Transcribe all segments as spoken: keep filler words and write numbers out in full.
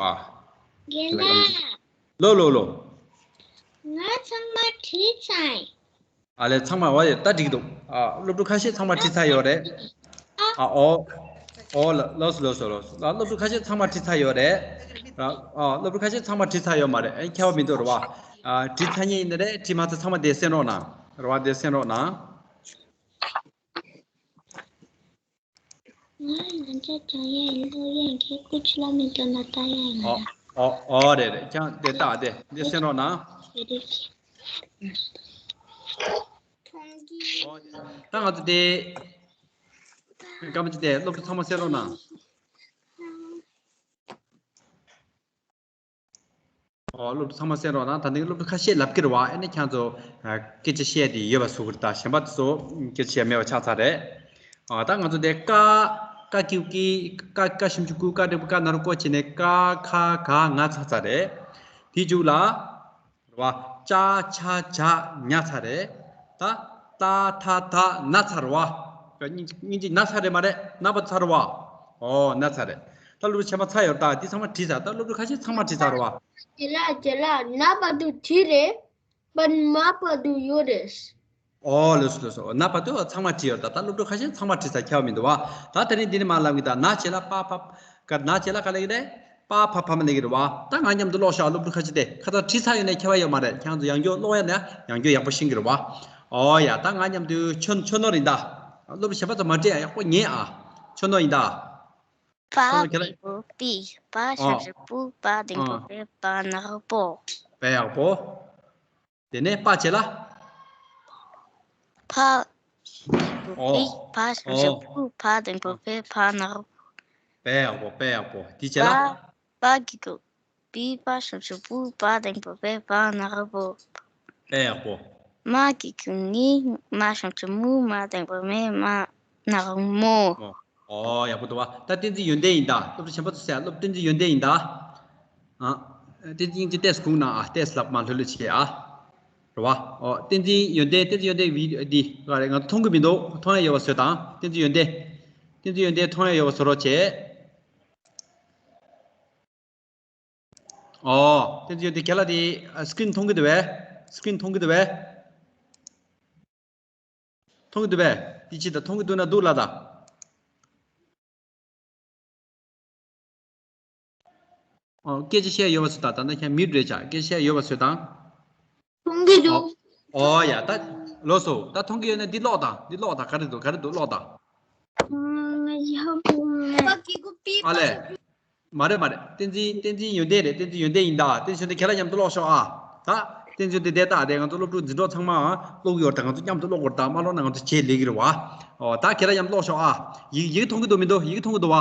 ཨ། རྒན་ལགས། ལོ་ལོ་ལོ། ང་ཚང་མ་བྲིས་ཚར་ཡིན། ཨ་ལས་ཚང་མ་བ་ཡོད་ད་འགྲིག་འདུག་ཨ་སློབ་ཕྲུག་ཁ་ཤས་ཚང་མ་བྲིས་ཚར་ཡོད་རེད། ཨ་ཨོ། ཨོ་ལ་ལོས་ལོས་ལོས་ལ་སློབ་ཕྲུག་ཁ་ཤས་ཚང་མ་བྲིས་ཚར་ཡོད་རེད། ཨ་སློབ་ཕྲུག་ཁ་ཤས་ཚང་མ་བྲིས་ཚར་ཡོད་མ་རེད། ཨ་ཁྱད་པར་མི་འདུག་རེད་བ། ཨ་བྲིས་ཚར་མཁན་ཡིན་ན་རེད། བྲིས་མ་ཚར་ཚང་མ་དེ་གསན་རོགས་གནང་། རེད་བ། དེ་གསན་རོགས་གནང་། ང་ཡང་བསྐྱར་སྦྱང་ཡས་ཡིན། ཀློག་ཡས་མཁན་ཀུ་ཅི་བླ་མའི་དོན་དག་ལྟ་ཡས་ཡིན་ཨོ་ལ། ཨོ་ཨོ་རེད་རེད། ཁྱང་དེ་ལྟ་དེ་འདི་གསན་རོགས་གནང་། ཨོ་ད་ང་ཚོ་དེ་སྐར་མ་གཅིག་དེ་སློབ་ཕྲུག་ཚང་མ་གསན་རོགས་གནང་། ཨོ་སློབ་ཕྲུག་ཚང་མ་གསན་རོགས་གནང་། ད་ནི་སློབ་ཕྲུག་ཁ་ཤས་ལབ་ཀྱི་རེད་བ། ཨེ་ནི་ཁྱང་ཚོ་སྐད་ཆ་བཤད་དེ་ཡོད་པ་བཟོ་གི་རེད། ད་གཞན་པ་དེ་ཚོ་སྐད་ཆ་བཤད་མེད་པ་ཆགས་ཚར་རེད། ཨ་ད་ང་ཚོ་དེ་ཀ་ཀ་ཀིའུ་ཀི་ཀ་ཀ་ཞབས་ཀྱུ་ཀུ་ཀ་འགྲེང་བུ་ཀ་ན་རོ་ཀོ་བྱས་ནས་ཀ་ཁ་ག་ང་ཚར་ཚར་རེད། དེ་མཇུག་ལ་རེད་བ། ཅ་ཆ་ཇ་ཉ་ཚར་རེད། ད་ཏ་ཐ་ད་ན་ཚར་བ། སྙིང་རྗེ་ན་ཚར་རེད་མ་རེད། ན་པ་ཚར་བ། ཨོ་ན་ཚར་རེད། ད་སློབ་ཕྲུག་ཆེན་པ་ཚར་ཡོད། ད་འདི་ཚང་མ་བྲིས་ཚར། ད་སློབ་ཕྲུག་ཁ་ཤས་ཚང་མ་བྲིས་ཚར་བ། རྗེ་ལགས་རྗེ་ལགས་ན་པ་དུ་བྲིས་རེད། པན་མ་པ་དུ་ཡོད་རེད། ཨོ་ལོས་སོ་ལོས་སོ། ན་པ་དུ་ཚང་མ་བྲིས་ཡོད། ད་ད་སློབ་ཕྲུག་ཁ་ཤས་ཚང་མ་བྲིས་ཚར། ཁྱད་པར་མི་འདུག་བ། ད་དེ་རིང་འདི་ནས་མར་ལབ་གི། ད་ན་བྱེད་ལ་པ་ཕ་ག་ན་བྱེད་ལ་ག་ལབ་གི་རེད། པ་ཕ་ཕ་མ་ལབ་གི་རེད་བ། ད་ང་མཉམ་དུ་ཀློག་ཤག་སློབ་ཕྲུག་ཁ་ཤས་དེ་ཁ་ཚ་བྲིས་ཚར་ཡོད་ནས་ཁྱད་པར་ཡོད་མ་རེད། ཁྱེད་ཚོ་ཡང་བསྐྱར་ཀློག་ཡ་ན་ཡང་བསྐྱར་ཡག་པོ་ཤེས་གི་རེད་བ། ཨོ་ཡ་ད་ང་མཉམ་དུ་ཆོ་ཆོ་ནོར་ཡིན་ད། སློབ་ཕྲུག་གཞན་པ་ཚོ་མ་བྲིས་ཡག་པོ་ཉན་ཨ། ཆོ་ནོར་ཡིན་ད། པ་ཁྱོད་ལ་གི་གུ་པི། པ་ཞབས་ཀྱུ་པུ། པ་འགྲེང་བུ་པེ། པ་ན་རོ་པོ། དཔེ་ཡག་པོ། དེ་ནས་པ་བྱེད་ལ། ཕ་གི་གུ་པི། ཨོ་པ་ཞབས་ཀྱུ་ཨོ་པུ། ཕ་འགྲེང་བུ་ཨོ་པེ། ཕ་ན་རོ་པོ། དཔེ་ཡག་པོ་དཔེ་ཡག་པོ། དེ་བྱེད་ལ། པ་གི་གུ་པི། པ་ཞབས་ཀྱུ་པུ། པ་འགྲེང་བུ་པེ། པ་ན་རོ་པོ། དཔེ་ཡག་པོ། མ་གི་གུ་མི། མ་ཞབས་ཀྱུ་མུ། མ་འགྲེང་བུ་མེ། མ་ན་རོ་མོ། ཨོ་ཨོ་ཡག་པོ་འདུག་བ། ད་བསྟན་འཛིན་ཡོན་ཏན་ཡིན་ད། སློབ་ཕྲུག་གཞན་པ་ཚོ་ཟེར། སློབ་བསྟན་འཛིན་ཡོན་ཏན་ཡིན་ད། ཨ། བསྟན་འཛིན་སྙིང་རྗེ་ཏོག་ཙམ་སྒུག་གནང་ཨ། ཏོག་ཙམ་ལབ་མ་ལྷོད་ལྷོད་བྱེད་ཨ། རེད་བ། ཨོ་བསྟན་འཛིན་ཡོན་ཏན། བསྟན་འཛིན་ཡོན་ཏན་བི་འདི་ག་རེད། ང་ཚོ་མཐོང་གི་མི་འདུག་མཐོང་ཡ་ཡོད་པ་བཟོས་དང་། བསྟན་འཛིན་ཡོན་ཏན། བསྟན་འཛིན་ཡོན་ཏན་མཐོང་ཡ་ཡོད་པ་བཟོ་རོགས་བྱེད། ཨོ། བསྟན་འཛིན་ཡོན་ཏན་ཁྱེད་ལ་དེ་ཨ་སི་ཀི་རིན་མཐོང་གི་འདུག་པས། སི་ཀི་རིན་མཐོང་གི་འདུག་པས། མཐོང་གི་འདུག་པས། དེ་ཅི་ད་མཐོང་གི་འདུག་ན་འདུག་ལ་ད། ཨོ། སྐད་ཆ་བཤད་ཡོད་པ་ཚོ་དང་། ད་ནི་ཁྱེད་མིའུ་ཊི་རེད་ཅག་སྐད་ཆ་བཤད་ཡོད་པ་ཚོ་དང་། མཐོང་གི་འདུག་ཨོ་ཡ་ད། ལོས་སོ། ད་མཐོང་གི་ཡོད་ན་འདི་ཀློག་དང་། འདི་ཀློག་དང་། ག་རེ་འདུག་ག་རེ་འདུག་ཀློག་དང་། ཨ་ལས། མ་རེད་མ་རེད། བསྟན་འཛིན་བསྟན་འཛིན་ཡོན་ཏན་རེད། བསྟན་འཛིན་ཡོན་ཏན་ཡིན་ད། བསྟན་འཛིན་ཡོན་ཏན་ཁྱེད་རང་མཉམ་དུ་ཀློག་ཤོག་ཨ། ད་བསྟན་འཛིན་ཡོན་ཏན་དེ་ལྟ་དེ་ང་ཚོ་སློབ་ཕྲུག་འཛིན་གྲོགས་ཚང་མ་ཀློག་ཡོད་ད། ང་ཚོ་མཉམ་དུ་ཀློག་དགོས་ད། མ་ཀློག་ན་ང་ཚོ་བརྗེད་ལེགས་ཀྱི་རེད་བ། ཨོ་ད་ཁྱེད་རང་མཉམ་དུ་ཀློག་ཤོག་ཨ། ཡི་ཡི་གེ་མཐོང་གི་འདུག་མི་འདུག་ཡི་གེ་མཐོང་གི་འདུག་བ།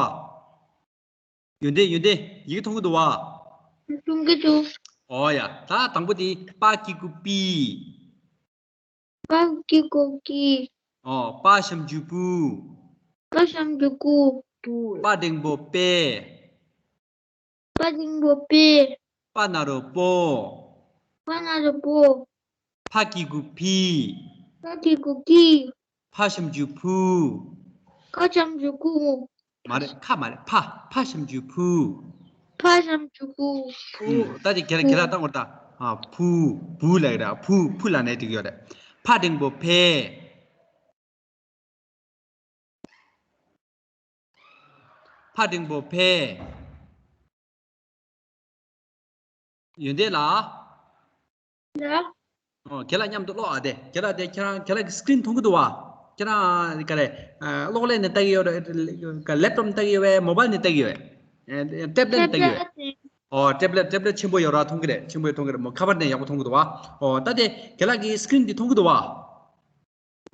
ཡོན་ཏན་ཡོན་ཏན་ཡི་གེ་མཐོང་གི་འདུག་བ། མཐོང་གི་འདུག་ཨོ་ཡ། ད་དང་པོ་དེ་པ་གི་གུ་པི། པ་གི་གུ་ཀི། ཨོ། པ་ཞབས་ཀྱུ་པུ། པ་ཞབས་ཀྱུ་ཀུ། པ་འགྲེང་བུ་པེ། པ་འགྲེང་བུ་པེ། པ་ན་རོ་པོ། པ་ན་རོ་པོ། ཕ་གི་གུ་ཕི། ཕ་གི་གུ་ཀི། ཕ་ཞབས་ཀྱུ་ཕུ། ཁ་ཞབས་ཀྱུ་ཁུ། མ་རེད། ཁ་མ་རེད། ཕ། ཕ་ཞབས་ཀྱུ་ཕུ། ཕ་ཞབས་ཀྱུ་ཕུ། ཨུ། ད་དེ་ཁྱེད་རང་ཁྱེད་རང་ལྟ་དགོས་ད། ཨ། ཕུ། བུ་ལབ་ཀྱི་རེད། ཕུ། ཕུ་ལབ་ནས་འགྲིག་ཡོད་རེད། ཕ་འགྲེང་བུ་ཕེ། ཕ་འགྲེང་བུ་ཕེ། ཡོན་ཏན་ལགས། ལགས། ཨོ། ཁྱེད་ལ་མཉམ་དུ་ཀློག་ཨ་དེ། ཁྱེད་ལ་དེ་ཁྱེད་རང་ཁྱེད་ལ་གི་སི་ཀི་རིན་མཐོང་གི་འདུག་བ། ཁྱེད་རང་ག་རེ། ཨ། གློག་ཀླད་ནས་ལྟ་གི་ཡོད་རེད། ལེབ་ཊོབ་ནས་ལྟ་གི་ཡོད་པས། མོ་བྷལ་ནས་ལྟ་གི་ཡོད་པས། ཨ། ཊེབ་ལེཊ་ནས་ལྟ་གི་ཡོད་པས། ཨོ། ཊེབ་ལེཊ་ཊེབ་ལེཊ་ཆེན་པོ་ཡོད་ར། མཐོང་གི་རེད། ཆེན་པོ་མཐོང་གི་རེད། མོ་ཁ་པར་ནས་ཡག་པོ་མཐོང་གི་འདུག་བ། ཨོ། ད་དེ་ཁྱེད་ལ་གི་སི་ཀི་རིན་འདི་མཐོང་གི་འདུག་བ།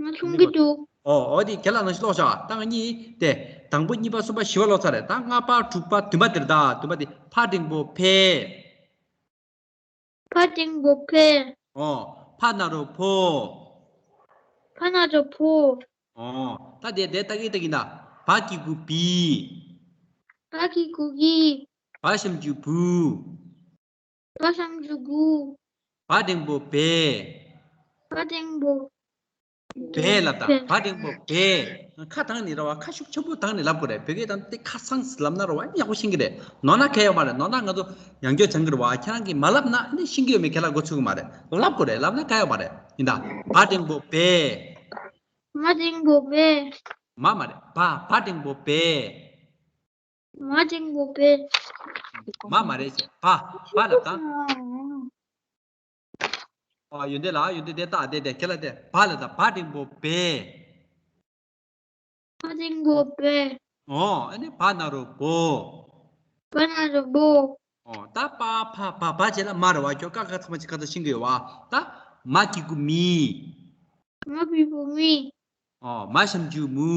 ང་མཐོང་གི་འདུག་ཨོ། ཨོ་དེ་ཁྱེད་ལ་ནང་བཞིན་ཀློག་ཤག་ད་ང་གཉིས་དེ་དང་པོ་གཉིས་པ་གསུམ་པ་བཞི་པ་ཀློག་ཚར་རེད། ད་ལྔ་པ་དྲུག་པ་བདུན་པ་དེ་རེད་ད། བདུན་པ་དེ་ཕ་འགྲེང་བུ་ཕེ། ཕ་འགྲེང་བུ་ཕེ། ཨོ། ཕ་ན་རོ་ཕོ། ཕ་ན་རོ་ཕོ། ཨོ། ད་དེ་དེ་ལྟ་གི་ལྟ་གི་ད། བ་གི་གུ་བི། བ་གི་གུ་བི། བ་ཞབས་ཀྱུ་བུ། བ་ཞབས་ཀྱུ་བུ། བ་འགྲེང་བུ་བེ། བ་འགྲེང་བུ། བས་ལབ་ད། བ་འགྲེང་བུ་བས། ཁ་བཏང་ནི་ར་བ། ཁ་ཤུགས་ཆེན་པོ་བཏང་ནི་ལབ་དགོས་རེད། བོད་སྐད་དང་དེ་ཁ་སང་ལབ་ན་ར་བ་ཡག་པོ་ཤེས་ཀྱི་རེད། ནོར་ན་གལ་ཡོད་མ་རེད། ནོར་ན་ང་ཚོ་ཡང་བསྐྱར་སྦྱང་གི་རེད་བ། ཁྱེད་རང་གིས་མ་ལབ་ན་ནི་ཤེས་ཀྱི་ཡོད་མེད་ཁྱེད་ལ་མགོ་ཚོས་ཀྱི་མ་རེད། ལབ་དགོས་རེད། ལབ་ན་གལ་ཡོད་མ་རེད། ཡིན་ད། བ་འགྲེང་བུ་བས། མ་འགྲེང་བུ་བས། མ་མ་རེད། བ། བ་འགྲེང་བུ་བས། མ་འགྲེང་བུ་བས། མ་མ་རེད་ཟེར། བ། བ་ལབ་དང་། ཨ། ཡོན་ཏན་ལ། ཡོན་ཏན་དེ་ལྟ་དེ་དེ་ཁྱེད་ལ་དེ་བ་ལབ་དང་། བ་འགྲེང་བུ་བས། བ་འགྲེང་བུ་བས། ཨོ། ཨ་ནི་བ་ན་རོ་བོ། བ་ན་རོ་བོ། ཨོ། ད་པ་ཕ་བ་བ་བྱས་ལ་མ་རེད་བ། ཁྱོད་ཀ་ཁ་ཚང་མ་ཅིག་ཁ་ཚ་ཤེས་ཀྱི་ཡོད་བ། ད་མ་གི་གུ་མི། མ་གི་གུ་མི། ཨོ། མ་ཞབས་ཀྱུ་མུ།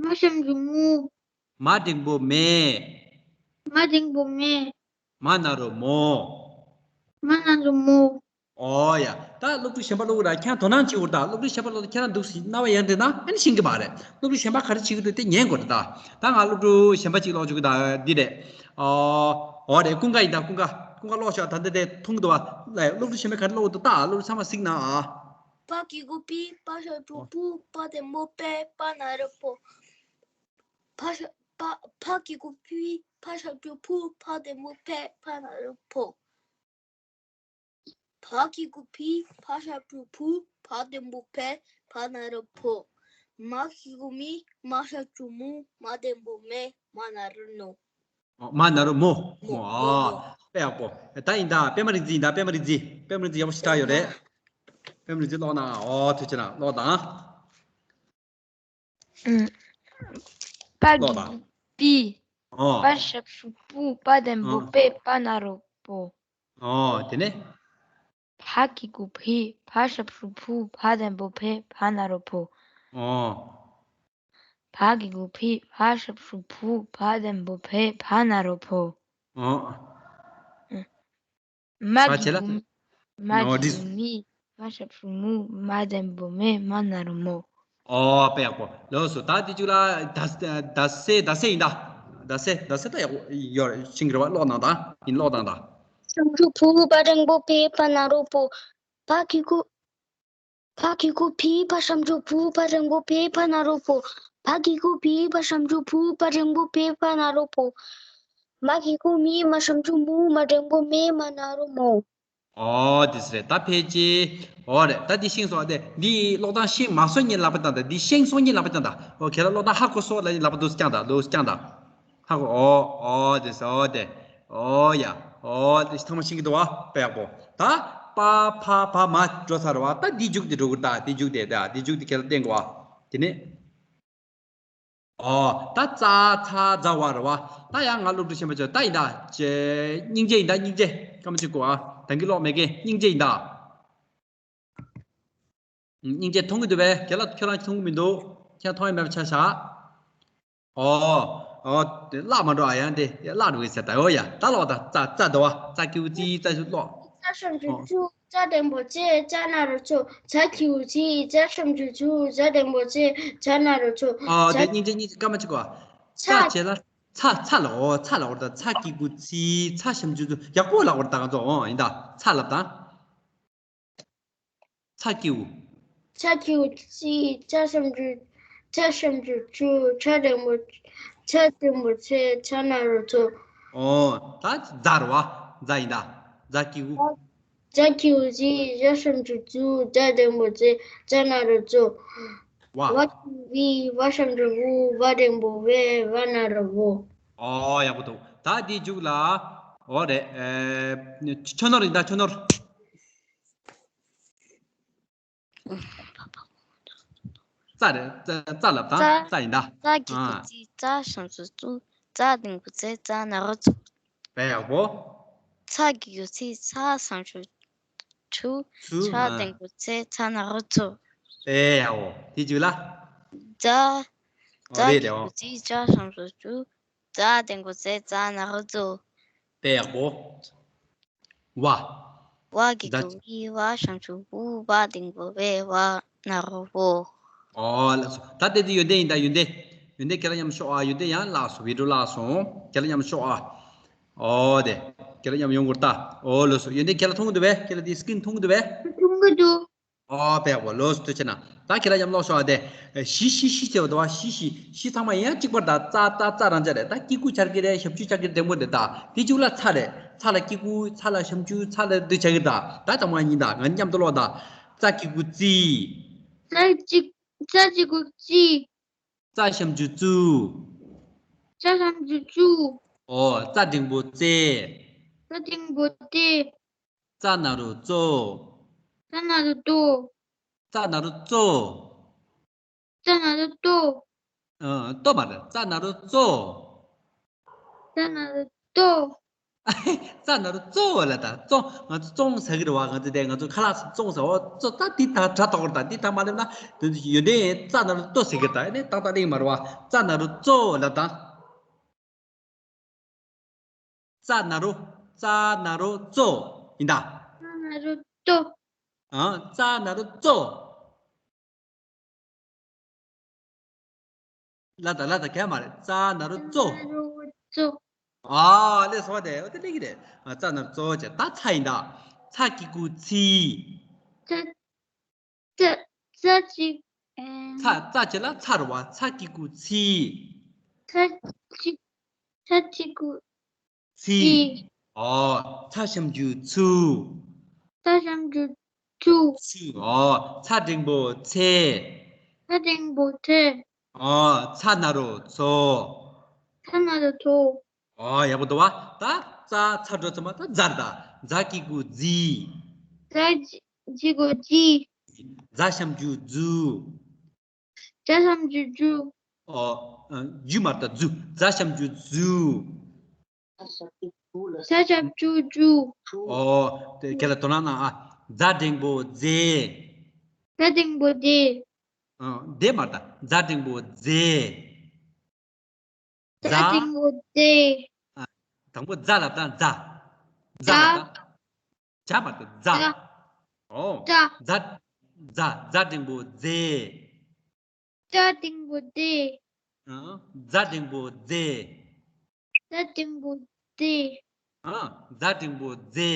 མ་ཞབས་ཀྱུ་མུ། མ་འགྲེང་བུ་མེ། མ་འགྲེང་བུ་མེ། མ་ན་རོ་མོ། མ་ན་རོ་མོ། ཨོ་ཡ། ད་སློབ་ཕྲུག་གཞན་པ་སློབ་གི་ར། ཁྱེད་དོ་སྣང་བྱེད་འུར་ད། སློབ་ཕྲུག་གཞན་པ་སློབ་ད། ཁྱེད་རང་འདུག་སེ་རྣ་བ་ཡར་འདྲེན་ན་ཨ་ནི་ཤེས་ཀྱི་མ་རེད། སློབ་ཕྲུག་གཞན་པ་ག་རེ་བྱེད་ཀྱི་འདུག་དེ་ཉན་དགོས་རེད་ད། ད་ང་སློབ་ཕྲུག་གཞན་པ་ཅིག་ཀློག་བཅུག་གི་ད། འདི་རེད། ཨོ། ཨོ་རེད། ཀུན་དགའ་ཡིན་ད། ཀུན་དགའ། ཀུན་དགའ་ཀློག་ཤོག་ད། འདི་དེ་མཐོང་གི་འདུག་བ། ལ། སློབ་ཕྲུག་གཞན་པ་ག་རེ་ཀློག་གི་འདུག་ད། སློབ་ཕྲུག་ཚང་མ་གཟིགས་གནང་ཨ། བ་གི་གུ་བི། བ་ཞབས་ཀྱུ་བུ། བ་འགྲེང་བུ་བེ། བ་ན་རོ་བོ། བ་ཞབས། བ། བ་གི་གུ་བི། བ་ཞབས་ཀྱུ་བུ། བ་འགྲེང་བུ་བེ། བ་ན་རོ་བོ། བ་གི་གུ་བི། བ་ཞབས་ཀྱུ་བུ། བ་འགྲེང་བུ་བེ། བ་ན་རོ་བོ། མ་གི་གུ་མི། མ་ཞབས་ཀྱུ་མུ། མ་འགྲེང་བུ་མེ། མ་ན་རོ་མོ། ཨོ། མ་ན་རོ་མོ། མོ། མོ། ཨོ། མོ། དཔེ་ཡག་པོ། ད་ཡིན་ད། པད་མ་རིག་འཛིན་ཡིན་ད། པད་མ་རིག་འཛིན། པད་མ་རིག་འཛིན་ཡག་པོ་ཞེ་དྲག་ཡོད་རེད། པད་མ་རིག་འཛིན་ཀློག་ན། ཨོ། ཐུགས་རྗེ་གནང་། ཀློག་དང་། ཨུམ། པ་གི་ཀློག་དང་། གུ་བི། ཨོ། བ་ཞབས་ཀྱུ་བུ། བ་འགྲེང་བུ་ཨོ། བེ། བ་ན་རོ་བོ། ཨོ། དེ་ནས། བ་གི་གུ་བི། བ་ཞབས་ཀྱུ་བུ། བ་འགྲེང་བུ་བེ། བ་ན་རོ་བོ། ཨོ། བ་གི་གུ་བི། བ་ཞབས་ཀྱུ་བུ། བ་འགྲེང་བུ་བེ། བ་ན་རོ་བོ། ཨོ། མ་གི་གུ། མ་གི་གུ་མི། མ་ཞབས་ཀྱུ་མུ། མ་འགྲེང་བུ་མེ། མ་ན་རོ་མོ། ཨོ། དཔེ་ཡག་པོ། ལགས་སོ། ད་དེ་གཅིག་ལ་ད་ད་སེ་ད་སེ་ཡིན་ད། ད་སེ་ད་སེ་ད་ཡག་པོ་ཡོད་རེད། ཤེས་ཀྱི་རེད་བ། ཀློག་དང་ད། ཡིན། ཀློག་དང་ད། ཞབས་ཀྱུ་བུ། བ་འགྲེང་བུ་བེ། བ་ན་རོ་བོ། བ་གི་གུ། བ་གི་གུ་བི། བ་ཞབས་ཀྱུ་བུ། བ་འགྲེང་བུ་བེ། བ་ན་རོ་བོ། བ་གི་གུ་བི། བ་ཞབས་ཀྱུ་བུ། བ་འགྲེང་བུ་བེ། བ་ན་རོ་བོ། མ་གི་གུ་མི། མ་ཞབས་ཀྱུ་མུ། མ་འགྲེང་བུ་མེ། མ་ན་རོ་མོ། ཨོ། དེ་སེ་རེད། ད་ཕལ་ཆེར། ཨོ་རེད། ད་འདི་ཤེས་སོང་། དེ་འདི་ཀློག་སྟངས་ཤེས་མ་སོང་ཉིན་ལབ་པ་དང་། ད་འདི་ཤེས་སོང་ཉིན་ལབ་པ་དང་། ད་ཨོ་ཁྱེད་ལ་ཀློག་སྟངས་ཧ་གོ་སོང་ལབ་ཉིན་ལབ་པ་འདུག་སེ་རྐྱང་དང་། འདུག་སེ་རྐྱང་དང་། ཧ་གོ། ཨོ། ཨོ་དེ་སེ། ཨོ་དེ། ཨོ་ཡ། ཨོ་དེ་ཚང་མ་ཤེས་ཀྱི་འདུག་བ། དཔེ་ཡག་པོ། ད་པ་ཕ་བ་མ་འགྲོ་ཚར་བ། ད་འདི་མཇུག་དེ་འགྲོ་གི་རེད། ད་འདི་མཇུག་དེ། ད་འདི་མཇུག་དེ་ཁྱེད་ལ་བསྟན་དགོས་བ། དེ་ནས། ཨོ། ད་ཙ་ཚ་ཛ་ཝ་རེད་བ། ད་ཡང་ང་སློབ་ཕྲུག་གཞན་པ་ཚོ་ད་ཡིན་ད། ཅེ། སྙིང་རྗེ་ཡིན་ད། སྙིང་རྗེ། སྐར་མ་གཅིག་གོ་ཨ། ད་གིན་ཀློག་མེད་མཁན། སྙིང་རྗེ་ཡིན་ད། སྙིང་རྗེ་མཐོང་གི་འདུག་པས། ཁྱེད་ལ། ཁྱོད་རང་མཐོང་གི་མི་འདུག་ཁྱེད་མཐོང་ཡ་མེད་པ་ཆ་བཞག་ཨོ། ཨོ་དེ་བརླག་མ་འགྲོ་ཨ། ཡང་དེ་བརླག་འགྲོ་གི་ཟེར་ད། ཨོ་ཡ། ད་ཀློག་ད། ཙ། ཙ་འདུག་བ། ཙ་གི་གུ་ཙི། ཙ་ཞབས་ཀྱུ་ཙུ། ཙ་འགྲེང་བུ་ཙེ། ཙ་ན་རོ་ཙོ། ཙ་གི་གུ་ཙི། ཙ་ཞབས་ཀྱུ་ཙུ། ཙ་འགྲེང་བུ་ཙེ། ཙ་ན་རོ་ཙོ། ཨོ་ཙ། དེ་སྙིང་རྗེ། སྙིང་རྗེ། སྐར་མ་གཅིག་གོ། ཙ་བྱས་ལ། ཚ། ཚ་ལ། ཨོ་ཚ་ལ། ཨོ་ད་ཙ་གི་གུ་ཙི། ཚ་ཞབས་ཀྱུ་ཙུ། ཡག་པོ་ལ། ཨོ་ད་ང་ཚོ། ཨོ་ཡིན་ད། ཚ་ལབ་དང་། ཚ་གི་གུ། ཚ་གི་གུ་ཙི། ཚ་ཞབས་ཀྱུ། ཚ་ཞབས་ཀྱུ་ཙུ། ཚ་འགྲེང་བུ། ཚ་འགྲེང་བུ་ཙེ། ཚ་ན་རོ་ཙོ། ཨོ་ད་ཛ་རེད་བ། ཛ་ཡིན་ད། ཛ་གི་གུ། ཛ་གི་གུ་ཙི། ཛ་ཞབས་ཀྱུ་ཙུ། ཛ་འགྲེང་བུ་ཙེ། ཛ་ན་རོ་ཙོ། ཝ། ཝ་གི་གུ་ཝི། ཝ་ཞབས་ཀྱུ་ཝུ། ཝ་འགྲེང་བུ་ཝེ། ཝ་ན་རོ་ཝོ། ཨོ་ཡག་པོ་འདུག་ད་འདི་མཇུག་ལ། ཨོ་རེད། ཨེ། ཆོས་ནོར་ཡིན་ད། ཆོས་ནོར། ཙ་རེད། ཙ། ཙ་ལབ་དང་། ཙ། ཙ་ཡིན་ད། ཙ་གི་གུ་ཙི། ཙ་ཞབས་ཀྱུ་ཙུ། ཙ་འགྲེང་བུ་ཙེ། ཙ་ན་རོ་ཙོ། དཔེ་ཡག་པོ། ཚ་གི་གུ་ཚི། ཚ་ཞབས་ཀྱུ་ཚུ། ཚ་འགྲེང་བུ་ཚེ། ཚ་ན་རོ་ཚོ། དཔེ་ཡག་པོ། དེ་མཇུག་ལ། ཙ། ཨོ་ཙ་རེད་རེད། གི་གུ་ཙི། ཙ་ཞབས་ཀྱུ་ཙུ། ཙ་འགྲེང་བུ་ཙེ། ཙ་ན་རོ་ཙོ། དཔེ་ཡག་པོ། ཝ། ཝ་གི་གུ་ཝི། ཝ་ཞབས་ཀྱུ་ཝུ། ཝ་འགྲེང་བུ་ཝེ། ཝ་ན་རོ་ཝོ། ཨོ་ལགས་སོ། ད་དེ་དེ་ཡོན་ཏན་ཡིན་ད། ཡོན་ཏན། ཡོན་ཏན་ཁྱེད་རང་མཉམ་ཤོག་ཨ། ཡོན་ཏན་ཡང་བརླག་སོང་། བི་ཌི་ཡོ་བརླག་སོང་། ཁྱེད་རང་མཉམ་ཤོག་ཨ། ཨོ་དེ། ཁྱེད་རང་མཉམ་ཡོང་དགོས་ད། ཨོ་ལགས་སོ། ཡོན་ཏན་ཁྱེད་རང་མཐོང་གི་འདུག་པས། ཁྱེད་རང་དེ་སི་ཀི་རིན་མཐོང་གི་འདུག་པས། མཐོང་གི་འདུག་ཨོ་པས་པོ་ལོས་ཐུ་ཆེ་ན། ད་ཁྱེད་རང་ཡང་ཀློག་ཤོག་ཨ་དེ། ཞི་ཞི་ཞི་ཟེར་བ་དོ་བ་ཞི་ཞི་ཞི་ཚང་མ་ཡང་གཅིག་པར་ད་ཙ་ཙ་ཙ་རང་ཅག་རེད། ད་སྐྱེ་དགུ་ཆར་གི་རེད། ཞབས་ཀྱུ་ཆར་གི་འགྲེང་བུ་རེད། ད་དེ་གཅིག་ལ་ཚ་རེད། ཚ་ལ་སྐྱེ་དགུ་ཚ་ལ་ཞབས་ཀྱུ་ཚ་ལ་འདི་ཆར་གི་ད། ད་ཚང་མ་གཉིས་ད་ང་མཉམ་དུ་ཀློག་ད། ཙ་སྐྱེ་དགུ་ཙི། ཙ་གཅིག་ཙ་གཅིག་གུ་ཙི། ཙ་ཞབས་ཀྱུ་ཙུ། ཙ་ཞབས་ཀྱུ་ཙུ། ཨོ་ཙ་འགྲེང་བུ་ཙེ། ཙ་འགྲེང་བུ་ཙེ། ཙ་ན་རོ་ཙོ། ཙ་ན་རོ་ཙོ། ཙ་ན་རོ་ཙོ། ཙ་ན་རོ་ཙོ། ཨ་ཏོ་མ་རེད། ཙ་ན་རོ་ཙོ། ཙ་ན་རོ་ཙོ། ཙ་ན་རོ་ཙོ་བ་ལ་ད་ཙོ། ང་ཚོ་ཙོང་ཟེར་གི་རེད་བ། ང་ཚོ་དེ་ང་ཚོ་ཁ་ལག་ཙོང་ཟེར། འོ་ཙོ་ད་འདི་ད་དྲ་ཐོག་རེད། ད་འདི་ད་མ་སླེབས་ན་དེ་ཚོ་ཡོན་ཏན་ཙ་ན་རོ་ཏོ་ཟེར་གི་རེད། ད་ཨེ་ནས་ཏག་ཏག་གླེང་མ་རེད་བ། ཙ་ན་རོ་ཙོ་བ་ལ་ད། ཙ་ན་རོ། ཙ་ན་རོ་ཙོ། ཡིན་ད། ཙ་ན་རོ་ཙོ། ཨ་ཙ་ན་རོ་ཙོ། ལ་ད་ལ་ད་གས་མ་རེད། ཙ་ན་རོ་ཙོ། ཙ་ན་རོ་ཙོ། ཨ་ལས་སོ་དེ་འོ་དེ་ལེགས་རེད། ཨ་ཙ་ན་རོ་ཙོ་བྱས། ད་ཚ་ཡིན་ད། ཙ་གི་གུ་ཚི། ཙ་ཙ་ཙ་གཅིག་ཨེ། ཙ་ཙ་བྱས་ལ་ཚ་རུ་བ། ཙ་གི་གུ་ཚི། ཙ་གཅིག་ཙ་གཅིག་གུ་ཚི། ཚི། ཨོ་ཙ་ཞབས་ཀྱུ་ཚུ། ཙ་ཞབས་ཀྱུ་ཚུ། ཚུ། ཨོ་ཙ་འགྲེང་བུ་ཚེ། ཙ་འགྲེང་བུ་ཚེ། ཨོ་ཙ་ན་རོ་ཚོ། ཙ་ན་རོ་ཚོ། ཨོ་ཡག་པོ་འདུག་བ། ད་ཙ་ཚ་འགྲོ་ཚང་མ་ད་ཛར་ད། ཛ་གི་གུ་ཛི། ཛ་གི་གུ་ཛི། ཛ་ཞབས་ཀྱུ་ཛུ། ཛ་ཞབས་ཀྱུ་ཛུ། ཨོ་ཨ་ཛུ་མ་ད་ཛུ། ཛ་ཞབས་ཀྱུ་ཛུ། ཛ་ཞབས་ཀྱུ་ཛུ། ཨོ་དེ་ཁྱེད་ལ་དོ་སྣང་གནང་ཨ། ཛ་འགྲེང་བུ་ཛེ། ཛ་འགྲེང་བུ་ཛེ། ཨ་དེ་མ་ད། ཛ་འགྲེང་བུ་ཛེ། ཛ་འགྲེང་བུ་ཛེ། ཨ་དང་པོ་ཛ་ལབ་དང་། ཛ། ཛ་ལབ་དང་། ཛ་མ་ཏེ་ཛ། ཛ། ཨོ། ཛ། ཛ། ཛ། ཛ་འགྲེང་བུ་ཛེ། ཛ་འགྲེང་བུ་ཛེ། ཨ། ཛ་འགྲེང་བུ་ཛེ། ཛ་འགྲེང་བུ་ཛེ། ཨ། ཛ་འགྲེང་བུ་ཛེ།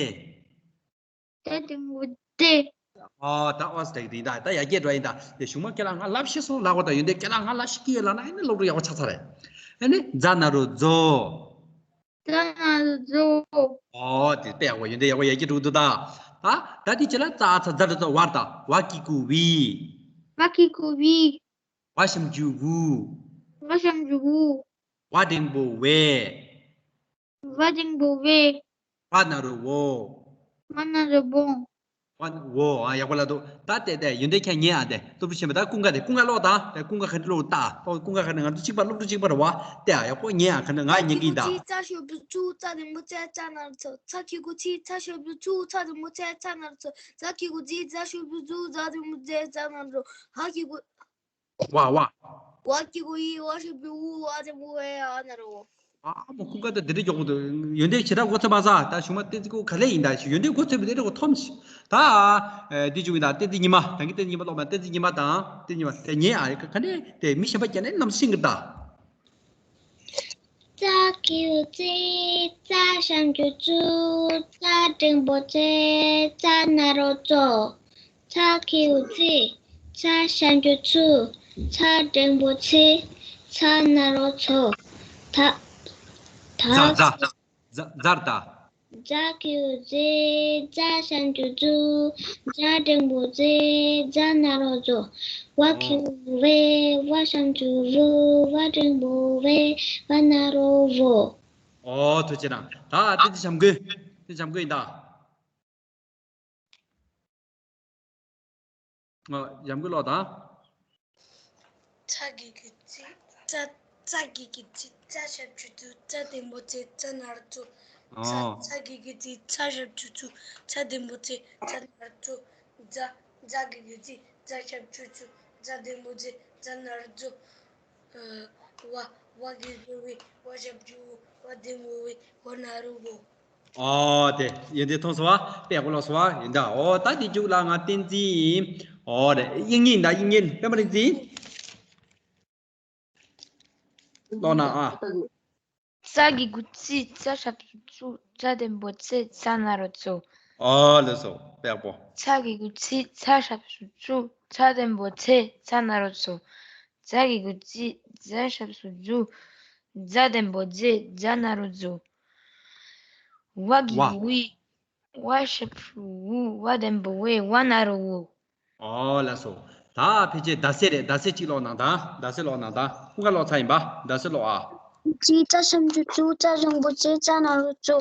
ཛ་འགྲེང་བུ་ཛེ། ཨོ་ད་ཨོ་སི་ཊེག་དེ་ཡིན་ད། ད་ཡར་རྒྱས་འགྲོ་ཡིན་ད། དེ་གཞུག་མ་ཁྱེད་རང་ང་ལབ་ཤེས་སོང་ལབ་པ་ད། ཡོན་ཏན་ཁྱེད་རང་ང་ལབ་ཤེས་ཀྱི་ཡོད་ལབ་ན་ཨ་ནི་སློབ་ཕྲུག་ཡག་པོ་ཆགས་ཚར་རེད། ཨ་ནི་ཛ་ན་རོ་ཛོ། ཛ་ན་རོ་ཛོ། ཨོ་དེ་དཔེ་ཡག་པོ། ཡོན་ཏན་ཡག་པོ་ཡར་རྒྱས་འགྲོ་གི་འདུག་ད། ད་ད་དེ་རྗེས་ལ་ཙ་ཨ་ཚ་ཛ་འགྲེང་བུ་ཛོ། ཝ་ད། ཝ་གི་གུ་ཝི། ཝ་གི་གུ་ཝི། ཝ་ཞབས་ཀྱུ་ཝུ། ཝ་ཞབས་ཀྱུ་ཝུ། ཝ་འགྲེང་བུ་ཝེ། ཝ་འགྲེང་བུ་ཝེ། ཝ་ན་རོ་ཝོ། ཝ་ན་རོ་ཝོ། ཝ་ན་ཝོ། ཨ་ཡག་པོ་ལབ་འདུག་ད་དེ་དེ་ཡོན་ཏན་ཁྱེད་ཉན་ཨ། དེ་སློབ་ཕྲུག་ཆེན་པོ་ད་ཀུན་དགའ་དེ། ཀུན་དགའ་ཀློག་དང་། དེ་ཀུན་དགའ་ག་འདྲ་ཀློག་ད། ཀུན་དགའ་ག་འདྲ། ང་ཚོ་གཅིག་པ། སློབ་ཕྲུག་གཅིག་པ་རེད་བ། དེ་ཨ་ཡག་པོ་ཉན་ཨ། ག་འདྲ་ང་ཉན་གི་ཡིན་ད། ཙ་ཞབས་ཀྱུ་ཙུ། ཙ་འགྲེང་བུ་ཙེ། ཙ་ན་རོ་ཙོ། ཙ་གི་གུ་ཙི། ཙ་ཞབས་ཀྱུ་ཙུ། ཙ་འགྲེང་བུ་ཙེ། ཙ་ན་རོ་ཙོ། ཛ་གི་གུ་ཛི། ཛ་ཞབས་ཀྱུ་ཛུ། ཛ་འགྲེང་བུ་ཛེ། ཛ་ན་རོ་ཛོ། ཧ་གི་གུ། ཝ་ཝ། ཝ་གི་གུ་ཝི། ཝ་ཞབས་ཀྱུ་ཝུ། ཝ་འགྲེང་བུ་ཝེ། ཨ་ན་རོ་ཝོ། ཨ་མོ་ཀུན་དགའ་ད་དེ་འདྲ་མགྱོགས་པོ་འདུག་ཡོན་ཏན་ཞེ་དྲག་མགོ་ཚོས་མ་ས། ད་གཞུག་མ་བསྟན་འཛིན་ཁོ་ག་ལེ་ཡིན་ད། ཞུ་ཡོན་ཏན་མགོ་ཚོས་པ་དེ་འདྲ་གོ་ཐོམ་ཞིག་ད་ཨ་འདི་བྱུང་ཡིན་ད། བསྟན་འཛིན་ཉི་མ། ད་གིན་བསྟན་འཛིན་ཉི་མ་ཀློག་མ། བསྟན་འཛིན་ཉི་མ་དང་བསྟན་འཛིན་ཉི་མ་དེ་ཉན་ཨ། ག་འདྲ་དེ་མི་གཞན་པ་རྒྱག་ནས་ནམ་ཤིང་གི་ད། ཙ་གི་གུ་ཙི། ཙ་ཞབས་ཀྱུ་ཙུ། ཙ་འགྲེང་བུ་ཙེ། ཙ་ན་རོ་ཙོ། ཙ་གི་གུ་ཙི། ཙ་ཞབས་ཀྱུ་ཙུ། ཙ་འགྲེང་བུ་ཙེ། ཙ་ན་རོ་ཙོ། ད། ད། ཛ་ཛ་ཛ་ཛར་ད། ཛ་གི་གུ་ཛི། ཛ་ཞབས་ཀྱུ་ཛུ། ཛ་འགྲེང་བུ་ཛེ། ཛ་ན་རོ་ཛོ། ཝ་གི་གུ་ཝེ། ཝ་ཞབས་ཀྱུ་ཝུ། ཝ་འགྲེང་བུ་ཝེ། ཝ་ན་རོ་ཝོ། ཨོ་ཐུགས་རྗེ་གནང་། ད་བསྟན་འཛིན་བྱམས་མགོན། བསྟན་འཛིན་བྱམས་མགོན་ཡིན་ད། ཨོ་བྱམས་མགོན་ཀློག་དང་། ཙ་གི་གུ་ཙི། ཙ། ཙ་གི་གུ་ཙི། ཙ་ཞབས་ཀྱུ་ཙུ། ཙ་འགྲེང་བུ་ཙེ། ཙ་ན་རོ་ཙོ། ཨོ། ཙ་གི་གུ་ཙི། ཙ་ཞབས་ཀྱུ་ཙུ། ཙ་འགྲེང་བུ་ཙེ། ཙ་ན་རོ་ཙོ། ཛ། ཛ་གི་གུ་ཙི། ཛ་ཞབས་ཀྱུ་ཙུ། ཛ་འགྲེང་བུ་ཛེ། ཛ་ན་རོ་ཛོ། ཝ། ཝ་གི་གུ་ཝི། ཝ་ཞབས་ཀྱུ་ཝུ། ཝ་འགྲེང་བུ་ཝེ། ཝ་ན་རོ་ཝོ། ཨོ་དེ་ཡིན་དེ་མཐོང་སོང་བ། དཔེ་ཡག་པོ་ཀློག་སོང་བ་ཡིན་ད། ཨོ་ད་དེ་མཇུག་ལ་ང་བསྟན་འཛིན། ཨོ་རེད། དབྱིག་གཉེན་ད། དབྱིག་གཉེན་པད་མ་རིག་འཛིན། ཀློག་ན་ཨ། ཙ་གི་གུ་ཙི། ཙ་ཞབས་ཀྱུ་ཙུ། ཙ་འགྲེང་བུ་ཙེ། ཙ་ན་རོ་ཙོ། ཨོ་ལགས་སོ། དཔེ་ཡག་པོ། ཚ་གི་གུ་ཚི། ཚ་ཞབས་ཀྱུ་ཚུ། ཚ་ལྡན་པོ་ཚེ། ཚ་ན་རོ་ཚོ། ཛ་གི་གུ་ཛི། ཛ་ཞབས་ཀྱུ་ཛུ། ཛ་ལྡན་པོ་ཛེ། ཛ་ན་རོ་ཛོ། ཝ་གི་གུ་ཝི། ཝ་ཞབས་ཀྱུ་ཝུ། ཝ་ལྡན་པོ་ཝེ། ཝ་ན་རོ་ཝོ། ཨོ་ལགས་སོ། ད་ཕལ་ཆེར་ཟླ་ཚེས་རེད། ཟླ་ཚེས་གཅིག་ཀློག་གནང་དང་། ཟླ་ཚེས་ཀློག་གནང་དང་། ཀུན་དགའ་ཀློག་ཚར་ཡིན་པ། ཟླ་ཚེས་ཀློག་ཨ། ཚི། ཚ་ཞབས་ཀྱུ་ཚུ། ཚ་ལྡན་པོ་ཚེ། ཚ་ན་རོ་ཚོ།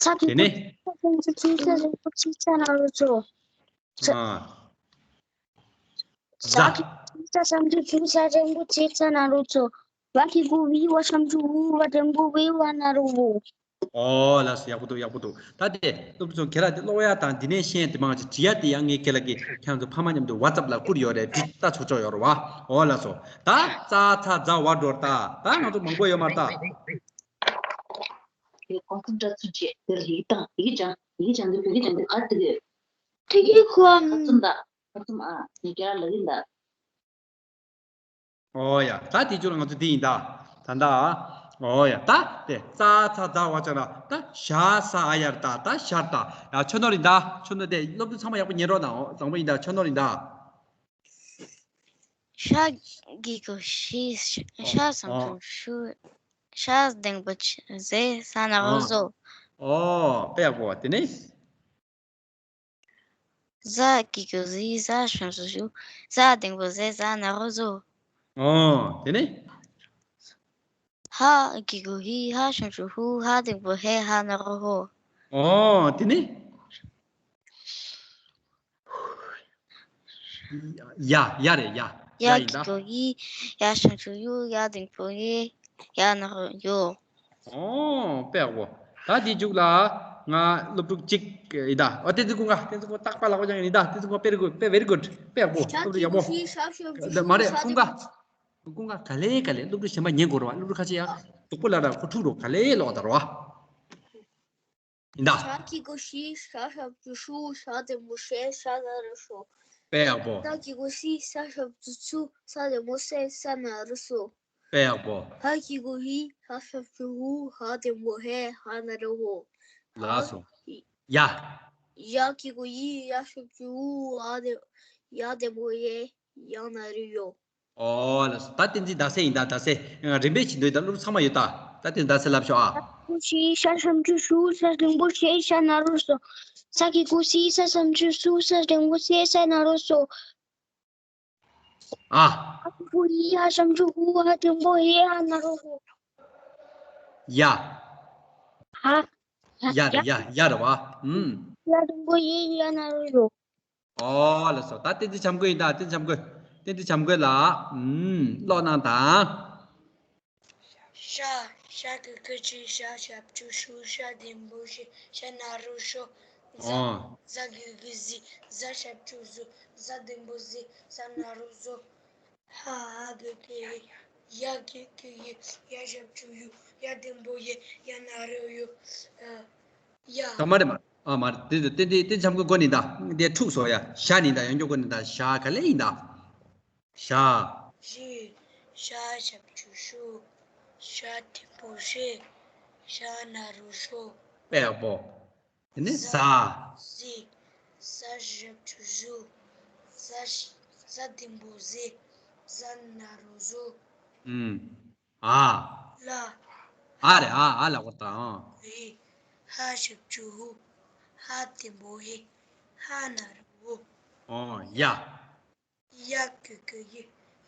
ཚ་གི་གུ་ཚི། ཚ་ཞབས་ཀྱུ་ཚུ། ཚ་ལྡན་པོ་ཚེ། ཚ་ན་རོ་ཚོ། ཨ། ཛ། ཛ་གི་གུ་ཛི། ཛ་ཞབས་ཀྱུ་ཛུ། ཛ་ལྡན་པོ་ཛེ། ཛ་ན་རོ་ཚོ། ཝ་གི་གུ་ཝི། ཝ་ཞབས་ཀྱུ་ཝུ། ཝ་ལྡན་པོ་ཝེ། ཝ་ན་རོ་ཝོ། ཨོ་ལགས་སོ། ཡག་པོ་འདུག་ཡག་པོ་འདུག་ད་དེ་སློབ་ཕྲུག་ཚོ་ཁྱེད་རང་དེ་ཀློག་ཡ་དང་འདི་ནས་ཤེས་ཡ་དེ་མང་ཆེ་བྲིས་ཡ་དེ་ཡང་ངས་ཁྱེད་ལ་གི་ཁྱེད་རང་ཚོ་ཕ་མ་མཉམ་དུ་WhatsApp་ལ་བསྐུར་ཡོད་རེད། འབྲི་ལྟ་ཆོག་ཆོག་ཡོད་རེད་བ། ཨོ་ལགས་སོ། ད་ཙ་ཚ་ཛ་ཝ་འགྲོ་རེད་ད། ད་ང་ཚོ་མང་པོ་ཡོད་མ་རེད་ད། དེ་གོང་གསལ་འདྲ་ཚུལ་བཅས་དེར་ཡིག་དང་ཡིག་སྦྱང་ཡིག་སྦྱང་གི་བོད་སྐད་སྦྱང་གི་གར་དེ་གི་ཐིག་གི་ཁོམ་ཁ་ཚུམ་ད་ཁ་ཚུམ་ཨ་ནི་རྒྱ་ལ་ཡིན་ད། ཨོ་ཡ། ད་དེ་ཚོ་ལ་ང་ཚོ་འདི་ཡིན་ད། ད་ད། ཨོ་ཡ། ད་དེ་ཙ་ཚ་ཛ་ཝ་ཅ་ན་ད་ཞ་ས་ཨ་ཡར་ད། ད་ཞར་ད། ཡ་ཆོ་ནོར་ཡིན་ད། ཆོ་ནོར་དེ་སློབ་ཕྲུག་ཚང་མ་ཡག་པོ་ཉན་རོགས་གནང་། བཟང་པོ་ཡིན་ད། ཆོ་ནོར་ཡིན་ད། ཤ་གི་གུ་ཤི། ཤ་ཞབས་ཀྱུ་ཤུ། ཤ་ལྡན་པོ་ཤེ། ས་ན་རོ་ཟོ། ཨོ་དཔེ་ཡག་པོ། དེ་ནས། ཟ་གི་གུ་ཟི། ཟ་ཞབས་ཀྱུ་ཟུ། ཟ་ལྡན་པོ་ཟེ། ཟ་ན་རོ་ཟོ། ཨོ་དེ་ནས། ཧ་གི་གུ་ཧི། ཧ་ཞབས་ཀྱུ་ཧུ། ཧ་ལྡན་པོ་ཧེ། ཧ་ན་རོ་ཧོ། ཨོ་དེ་ནས། ཡ་ཡ་རེད་ཡ། ཡ་ཡ་ཡིན་ད། གི་གུ་ཡི། ཡ་ཞབས་ཀྱུ་ཡུ། ཡ་ལྡན་པོ་ཡེ། ཡ་ན་རོ་ཡོ། ཨོ་དཔེ་ཡག་པོ། ད་དེ་མཇུག་ལ་ང་སློབ་ཕྲུག་གཅིག་ཡིན་ད། ཨོ་བསྟན་འཛིན་ཀུན་དགའ། བསྟན་འཛིན་ཀུན་དགའ་རྟག་པར་ལག་པ་བརྐྱངས་ཡིན་ད། བསྟན་འཛིན་ཀུན་དགའ་very good very good དཔེ་ཡག་པོ། སློབ་ཕྲུག་ཡག་པོ། ཤ་ཞབས་ཀྱུ་ཤུ། མ་རེད། ཀུན་དགའ། ཀུན་དགའ་ག་ལེ་ག་ལེ། སློབ་ཕྲུག་གཞན་པ་ཉན་དགོས་རེད་བ། སློབ་ཕྲུག་ཁ་ཤས་ཡང་སྡུག་པོ་ལབ་ར་ཁོ་འཁྲུག་རོགས། ག་ལེ་ལོག་ད་རོ་བ། ཡིན་ད། ཤ་གི་གུ་ཤི། ཤ་ཞབས་ཀྱུ་ཤུ། ཤ་ལྡན་པོ་ཤེ། ཤ་ན་རོ་ཤོ། དཔེ་ཡག་པོ། ས་གི་གུ་སི། ས་ཞབས་ཀྱུ་སུ། ས་ལྡན་པོ་སེ། ས་ན་རོ་སོ། དཔེ་ཡག་པོ། ཧ་གི་གུ་ཧི། ཧ་ཞབས་ཀྱུ་ཧུ། ཧ་ལྡན་པོ་ཧེ། ཧ་ན་རོ་ཧོ། ལགས་སོ། ཡ། ཡ་གི་གུ་ཡི། ཡ་ཞབས་ཀྱུ་ཡུ། ཡ་ལྡན་པོ་ཡེ། ཡ་ན་རོ་ཡོ། ཨོ་ལགས་སོ། ད་བསྟན་འཛིན་ཟླ་ཚེས་ཡིན་ད། ཟླ་ཚེས། ཨ། རིམ་པས་བྱེད་འདོད་ད། སློབ་ཕྲུག་ཚང་མ་ཡོད་ད། ད་བསྟན་འཛིན་ཟླ་ཚེས་ལབ་ཤོག་ཨ། ཤི། ཤ་ཞབས་ཀྱུ་ཤུ། ཤ་ལྡན་པོ་ཤེ། ཤ་ན་རོ་སོ། ས་གི་གུ་སི། ས་ཞབས་ཀྱུ་སུ། ས་ལྡན་པོ་སེ། ས་ན་རོ་སོ། ཨ། ཧ་གི་གུ་ཧི། ཧ་ཞབས་ཀྱུ་ཧུ། ཧ་ལྡན་པོ་ཧེ། ཧ་ན་རོ་ཧོ། ཡ། ཧ། ཡ་རེད་ཡ། ཡ་རེད་བ། ཨུམ། ཡ་ལྡན་པོ་ཡེ། ཡ་ན་རོ་ཡོ། ཨོ་ལགས་སོ། ད་བསྟན་འཛིན་བྱམས་མགོན་ཡིན་ད། བསྟན་འཛིན་བྱམས་མགོན། བསྟན་འཛིན་བྱམས་མགོན་ལགས། ཨུམ། ཀློག་གནང་དང་། ཤ། ཤ་གི་གུ་ཤི། ཤ་ཞབས་ཀྱུ་ཤུ། ཤ་ལྡན་པོ་ཤེ། ཤ་ན་རོ་ཤོ། ཟ། ཨོ། ཟ་གི་གུ་ཟི། ཟ་ཞབས་ཀྱུ་ཟུ། ཟ་ལྡན་པོ་ཟེ། ཟ་ན་རོ་ཟོ། ཧ། ཧ་གི་གུ་ཧི། ཡ་གི་གུ་ཡི། ཡ་ཞབས་ཀྱུ་ཡུ། ཡ་ལྡན་པོ་ཡེ། ཡ་ན་རོ་ཡོ། ཨ། ཡ། ད་མ་རེད་མ། ཨ་མ་རེད། དེ་དེ་དེ་དེ་བྱམས་མགོན་གོ་ནི་ད། དེ་འཁྲུགས་སོ་ཡ། ཞ་ནི་ད། ཡང་སྐྱར་གོ་ནི་ད། ཞ་ག་ལེ་ཡིན་ད། ཞ། ཞི། ཤ་ཞབས་ཀྱུ་ཤུ། ཤ་ལྡན་པོ་ཤེ། ཤ་ན་རོ་ཤོ། དཔེ་ཡག་པོ། དེ་ནས་ཟ། ཟ། ཟི། ཟ་ཞབས་ཀྱུ་ཟུ། ཟ་ཞ། ཟ་ལྡན་པོ་ཟེ། ཟ་ན་རོ་ཟོ། ཨུམ། ཨ། ལ། ཨ་རེད། ཨ། ཨ་ལ་གོ་ད། ཨ། ཧི། ཧ་ཞབས་ཀྱུ་ཧུ། ཧ་ལྡན་པོ་ཧེ། ཧ་ན་རོ་ཧོ། ཨོ་ཡ། ཡ་གི་གུ་ཡི།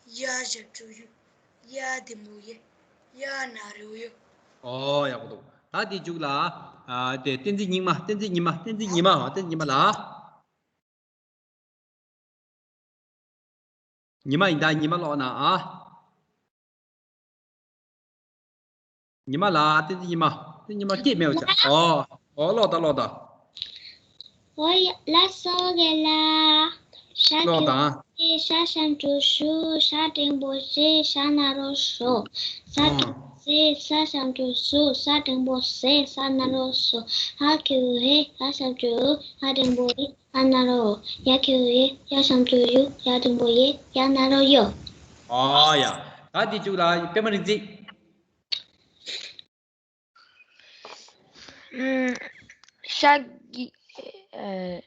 ཡ་ཞབས་ཀྱུ་ཡུ། ཡ་ལྡན་པོ་ཡེ། ཡ་ན་རོ་ཡོ། ཨོ་ཡག་པོ་འདུག་ད་དེ་མཇུག་ལ། ཨ། དེ་བསྟན་འཛིན་སྙིགས་མ། བསྟན་འཛིན་ཉི་མ། བསྟན་འཛིན་ཉི་མ། བསྟན་འཛིན་ཉི་མ་ལགས། ཉི་མ་ཡིན་ད། ཉི་མ་ཀློག་གནང་ཨ། ཉི་མ་ལགས། བསྟན་འཛིན་ཉི་མ། བསྟན་འཛིན་ཉི་མ་སྐད་མེད་པ་ཆགས། ཨོ། ཨོ་ཀློག་ད་ཀློག་ད། ཨོ་ཡ། ལགས་སོ་རྒན་ལགས། ཤ་ཀློག་དང་། གི་གུ་ཤི། ཤ་ཞབས་ཀྱུ་ཤུ། ཤ་ལྡན་པོ་ཤེ། ཤ་ན་རོ་ཤོ། ཟ་ཨ་གི་གུ་ཟི། ཟ་ཞབས་ཀྱུ་ཟུ། ཟ་ལྡན་པོ་ཟེ། ཟ་ན་རོ་ཟོ། ཧ་གི་གུ་ཧི། ཧ་ཞབས་ཀྱུ་ཧུ། ཧ་ལྡན་པོ་ཧི། ཧ་ན་རོ་ཧོ། ཡ་གི་གུ་ཡི། ཡ་ཞབས་ཀྱུ་ཡུ། ཡ་ལྡན་པོ་ཡེ། ཡ་ན་རོ་ཡོ། ཨོ་ཡ། ད་དེ་མཇུག་ལ་པད་མ་རིག་འཛིན། ཨུམ། ཤ་གི་ཨ།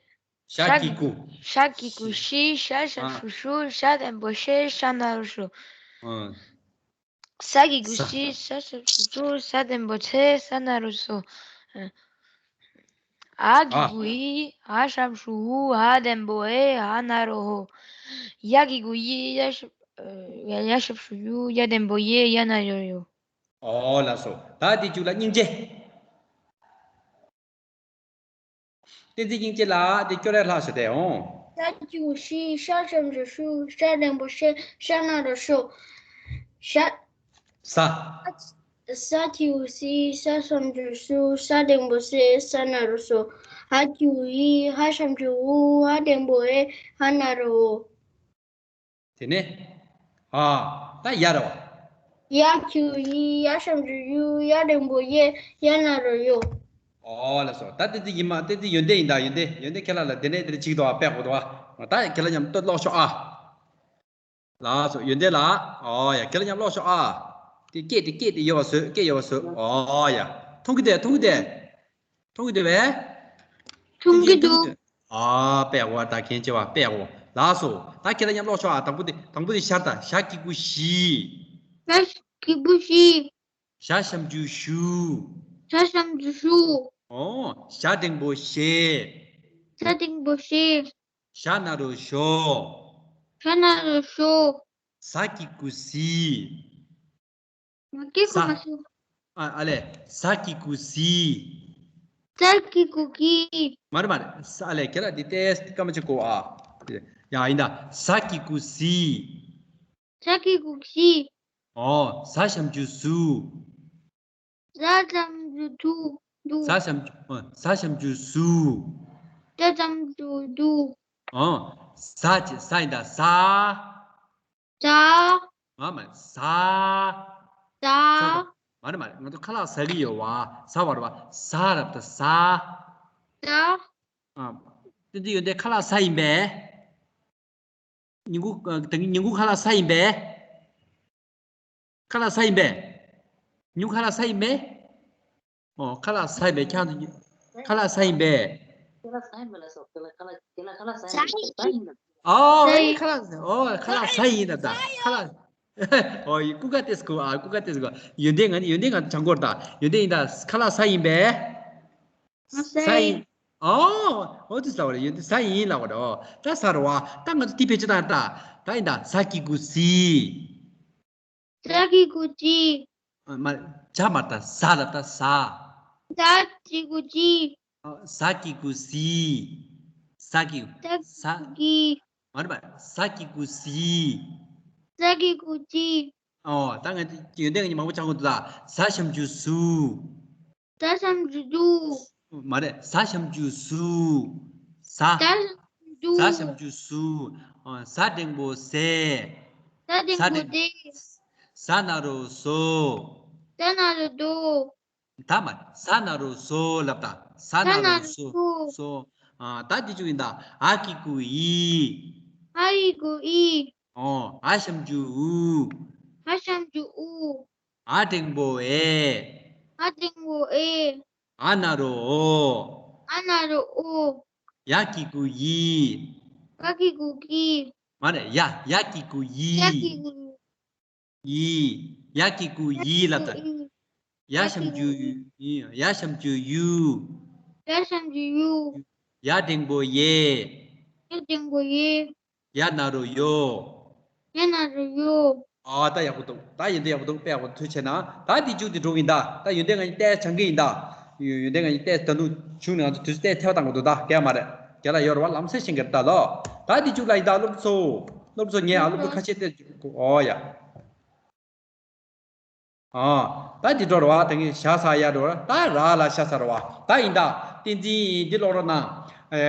ཤ་གི་གུ། ཤ་གི་གུ་ཤི། ཤ་ཞབས་ཞུ་ཤུ། ཤ་འགྲེང་བུ་ཤེ། ཤ་ན་རོ་ཤོ། ཨ། ས་གི་གུ་ས་སི། ས་ཞབས་ཞུ་སུ། ས་འགྲེང་བུ་སེ། ས་ན་རོ་སོ། ཨ་གི་ཨ། གུ་ཨི། ཨ་ཞབས་ཞུ་ཨུ། ཨ་འགྲེང་བུ་ཨེ། ཨ་ན་རོ་ཨོ། ཡ་གི་གུ་ཡི། ཡ་ཞབས་ཡ་ཞབས་ཞུ་ཡུ། ཡ་འགྲེང་བུ་ཡེ། ཡ་ན་རོ་ཡོ། ཨོ་ལགས་སོ། ད་དེ་བཅུག་ལ་སྙིང་རྗེ། བསྟན་འཛིན་སྙིང་རྗེ་ལགས་དེ་སྐྱོར་རས་ལྷག་ཞུ་དེ་འོང་། ཤ་གི་གུ་ཤི། ཤ་ཞབས་ཞུ་ཤུ། ཤ་འགྲེང་བུ་ཤེ། ཤ་ན་རོ་ཤོ། ཤ། ས། ས་གི་གུ་སི། ས་ཞབས་ཞུ་སུ། ས་འགྲེང་བུ་སེ། ས་ན་རོ་སོ། ཧ་གི་གུ་ཧི། ཧ་ཞབས་ཞུ་ཧུ། ཧ་འགྲེང་བུ་ཧེ། ཧ་ན་རོ་ཧོ། དེ་ནས། ཨ། ད་ཡ་རེད་བ། ཡ་གི་གུ་ཡི། ཡ་ཞབས་ཀྱུ་ཡུ། ཡ་འགྲེང་བུ་ཡེ། ཡ་ན་རོ་ཡོ། ཨོ་ལགས་སོ། ད་དེ་ཚོ་ཡིན་མ་དེ་ཚོ་ཡོན་ཏན་ཡིན་ད་ཡོན་ཏན་ཡོན་ཏན་ཁྱེད་རང་ལ་དེ་ནས་དེ་ནས་ཅིག་ཏུ་ཨ་དཔེ་གོ་འདུག་ཨ། ད་ཁྱེད་རང་མཉམ་དུ་ཀློག་ཤོག་ཨ། ལགས་སོ་ཡོན་ཏན་ལགས། ཨོ་ཡ་ཁྱེད་རང་མཉམ་ཀློག་ཤོག་ཨ། དེ་སྐད་དེ་སྐད་དེ་ཡོད་པ་བཟོས་སྐད་ཡོད་པ་བཟོས། ཨོ་ཡ་མཐོང་གི་འདུག་མཐོང་གི་འདུག་མཐོང་གི་འདུག་བས། མཐོང་གི་འདུག་ཨ་དཔེ་གོ་ད་མཁན་ཆེ་བ་དཔེ་གོ་ལགས་སོ། ད་ཁྱེད་རང་མཉམ་ཀློག་ཤོག་ཨ། དང་པོ་དེ་དང་པོ་དེ་ཤ་ད་ཤ་གི་གུ་ཤི། ཤ་གི་གུ་ཤི། ཤ་ཞབས་ཀྱུ་ཤུ། ཤ་ཞབས་ཀྱུ་ཤུ། ཨོ་ཤ་འགྲེང་བུ་ཤེ། ཤ་འགྲེང་བུ་ཤེ། ཤ་ན་རོ་ཤོ། ཤ་ན་རོ་ཤོ། ས་གི་གུ་སི། ང་སྐད་གོ་མ་སོང་། ཨ་ཨ་ལས། ས་གི་གུ་སི། ས་གི་གུ་གི། མ་རེད་མ་རེད། ས་ཨ་ལས་ཁྱེད་རང་འདི་ཏོག་ཙམ་སྐར་མ་གཅིག་གོ་ཨ། ཡ་ཡིན་ད། ས་གི་གུ་སི། ས་གི་གུ་སི། ཨོ་ས་ཞབས་ཀྱུ་སུ། ས་ཞབས་ཀྱུ་དུ། དུ། ས་ཞབས་ཀྱུ་ཨོ་ས་ཞབས་ཀྱུ་སུ། ས་ཞབས་ཀྱུ་དུ། ཨོ་ས་ཅི་ས་ཡིན་ད་ས། ས། མ་མ་ས། ས། མ་རེད་མ་རེད། ང་ཚོ་ཁ་ལག་ཟ་གི་ཡོད་བ། ཟ་བ་རེད་བ། ཟ་རབ་ད་ཟ། ཟ། ཨ། དེ་འདི་ཡོད་འདི་ཁ་ལག་ཟ་ཡིན་པས། ཉིན་གུང་ཨ། ད་གིན་ཉིན་གུང་ཁ་ལག་ཟ་ཡིན་པས། ཁ་ལག་ཟ་ཡིན་པས། ཉིན་གུང་ཁ་ལག་ཟ་ཡིན་པས། ཨོ་ཁ་ལག་ཟ་ཡིན་པས་ཁྱང་དུ་ཁ་ལག་ཟ་ཡིན་པས། ཁ་ལག་ཟ་ཡིན་པས་ལ་སོ། ཁ་ལག་ཁ་ལག་ཁ་ལག་ཟ་ཡིན་པས། ཨོ་ཁ་ལག་ཨོ་ཁ་ལག་ཟ་ཡིན་ད་ད་ཁ་ལག་ཨོ་ཡི་ཀུ་ཀ་ཏེས་གོ་ཨ། ཀུ་ཀ་ཏེས་གོ། ཡོན་ཏན་ང་ནི་ཡོན་ཏན་ང་ཚོ་བྱང་སྐོར་ད་ཡོན་ཏན་ཡིན་ད། ཁ་ལག་ཟ་ཡིན་པས། ཟ་ཡིན། ཨོ་ཨོ་དེ་ཟ་བ་རེད། ཡོན་ཏན་ཟ་ཡིན་ལབ་པ་རེད། ཨོ་ད་ཟ་རེད་བ། ད་ང་ཚོ་དེ་བེད་སྤྱོད་བཏང་ད། ད་ཡིན་ད་ཟ་གི་གུ་ཟི། ཟ་གི་གུ་ཟི། ཨ་མ་ཇ་མ་ད་ཟ་ལ་ད་ཟ། ཟ་གི་གུ་ཟི། ཨ་ཟ་གི་གུ་ཟི། ཟ་གི་ཟ་གི་ཟ་གི་མ་རེད་པ། ཟ་གི་གུ་ཟི། ཟ་གི་གུ་ཟི། ཨོ་ད་ང་ཡོན་ཏན་ང་གཉིས་མང་པོ་ཆགས་ཀྱི་འདུག་ད། ཟ་ཞབས་ཀྱུ་ཟུ། ཟ་ཞབས་ཀྱུ་ཟུ། མ་རེད། ཟ་ཞབས་ཀྱུ་ཟུ། ཟ། ཟ་ཞབས་ཀྱུ་ཟུ། ཟ་ཞབས་ཀྱུ་ཟུ། ཨ་ཟ་འགྲེང་བུ་ཟེ། ཟ་འགྲེང་བུ་ཟེ། ཟ་ན་རོ་ཟོ། ཟ་ན་རོ་ཟོ། ད་མ་ཟ་ན་རོ་ཟོ་ལབ་ད། ཟ་ན་རོ་ཟོ། ཟོ། ཨ་ད་འདི་ཅུ་ཡིན་ད། ཨ་གི་གུ་ཨི། ཨ་གི་གུ་ཨི། ཨོ་ཨ་ཞབས་ཀྱུ་ཨུ། ཨ་ཞབས་ཀྱུ་ཨུ། ཨ་འགྲེང་བུ་ཨེ། ཨ་འགྲེང་བུ་ཨེ། ཨ་ན་རོ་ཨོ། ཨ་ན་རོ་ཨོ། ཡ་གི་གུ་ཡི། ཡ་གི་གུ་གི། མ་རེད། ཡ་ཡ་གི་གུ་ཡི། ཡ་གི་གུ་ཡི། ཡ་གི་གུ་ཡི་ལབ་ད། ཡ་ཞབས་ཀྱུ་ཡུ། ཡ་ཞབས་ཀྱུ་ཡུ། ཡ་ཞབས་ཀྱུ་ཡུ། ཡ་འགྲེང་བུ་ཡེ། ཡ་འགྲེང་བུ་ཡེ། ཡ་ན་རོ་ཡོ། ཡ་ན་རོ་ཡོ། ཨ་ད་ཡག་པོ་འདུག་ད་ཡིན་དུས་ཡག་པོ་འདུག་དཔེ་ཡག་པོ་ཐུགས་ཆེ་གནང་། ད་འདི་མཇུག་འདི་འགྲོ་གི་ཡིན་ད། ད་ཡོན་ཏན་ང་གཉིས་ཏོག་ཙམ་སྦྱང་གི་ཡིན་ད། ཡོན་ཏན་ང་གཉིས་ཏོག་ཙམ་ད་དུང་བྱུང་ནས་ང་ཚོ་དུས་ཚོད་ཏོག་ཙམ་ཐལ་བ་བཏང་དགོས་འདུག་ད་སྐད་མ་རེད། རྒན་ལགས་ཡོད་རེད་བ། ལམ་སེང་ཤེས་ཀྱི་རེད་ད་ལོ། ད་འདི་མཇུག་ལ་ཡིན་ད་སློབ་གྲྭ་ཚོ། སློབ་གྲྭ་ཚོ་ངས་ཨ་སློབ་གྲྭ་ཁ་ཤས་ཏོག་ཙམ་ཨོ་ཡ། ཨ་ད་འདི་འགྲོ་རེད་བ། ད་ངས་ཞ་ས་ཡ་འགྲོ་རེད། ད་ར་ལ་ཤ་ས་རེད་བ། ད་ཡིན་ད། བསྟན་འཛིན་འདི་ཀློག་རོགས་གནང་། ཨེ་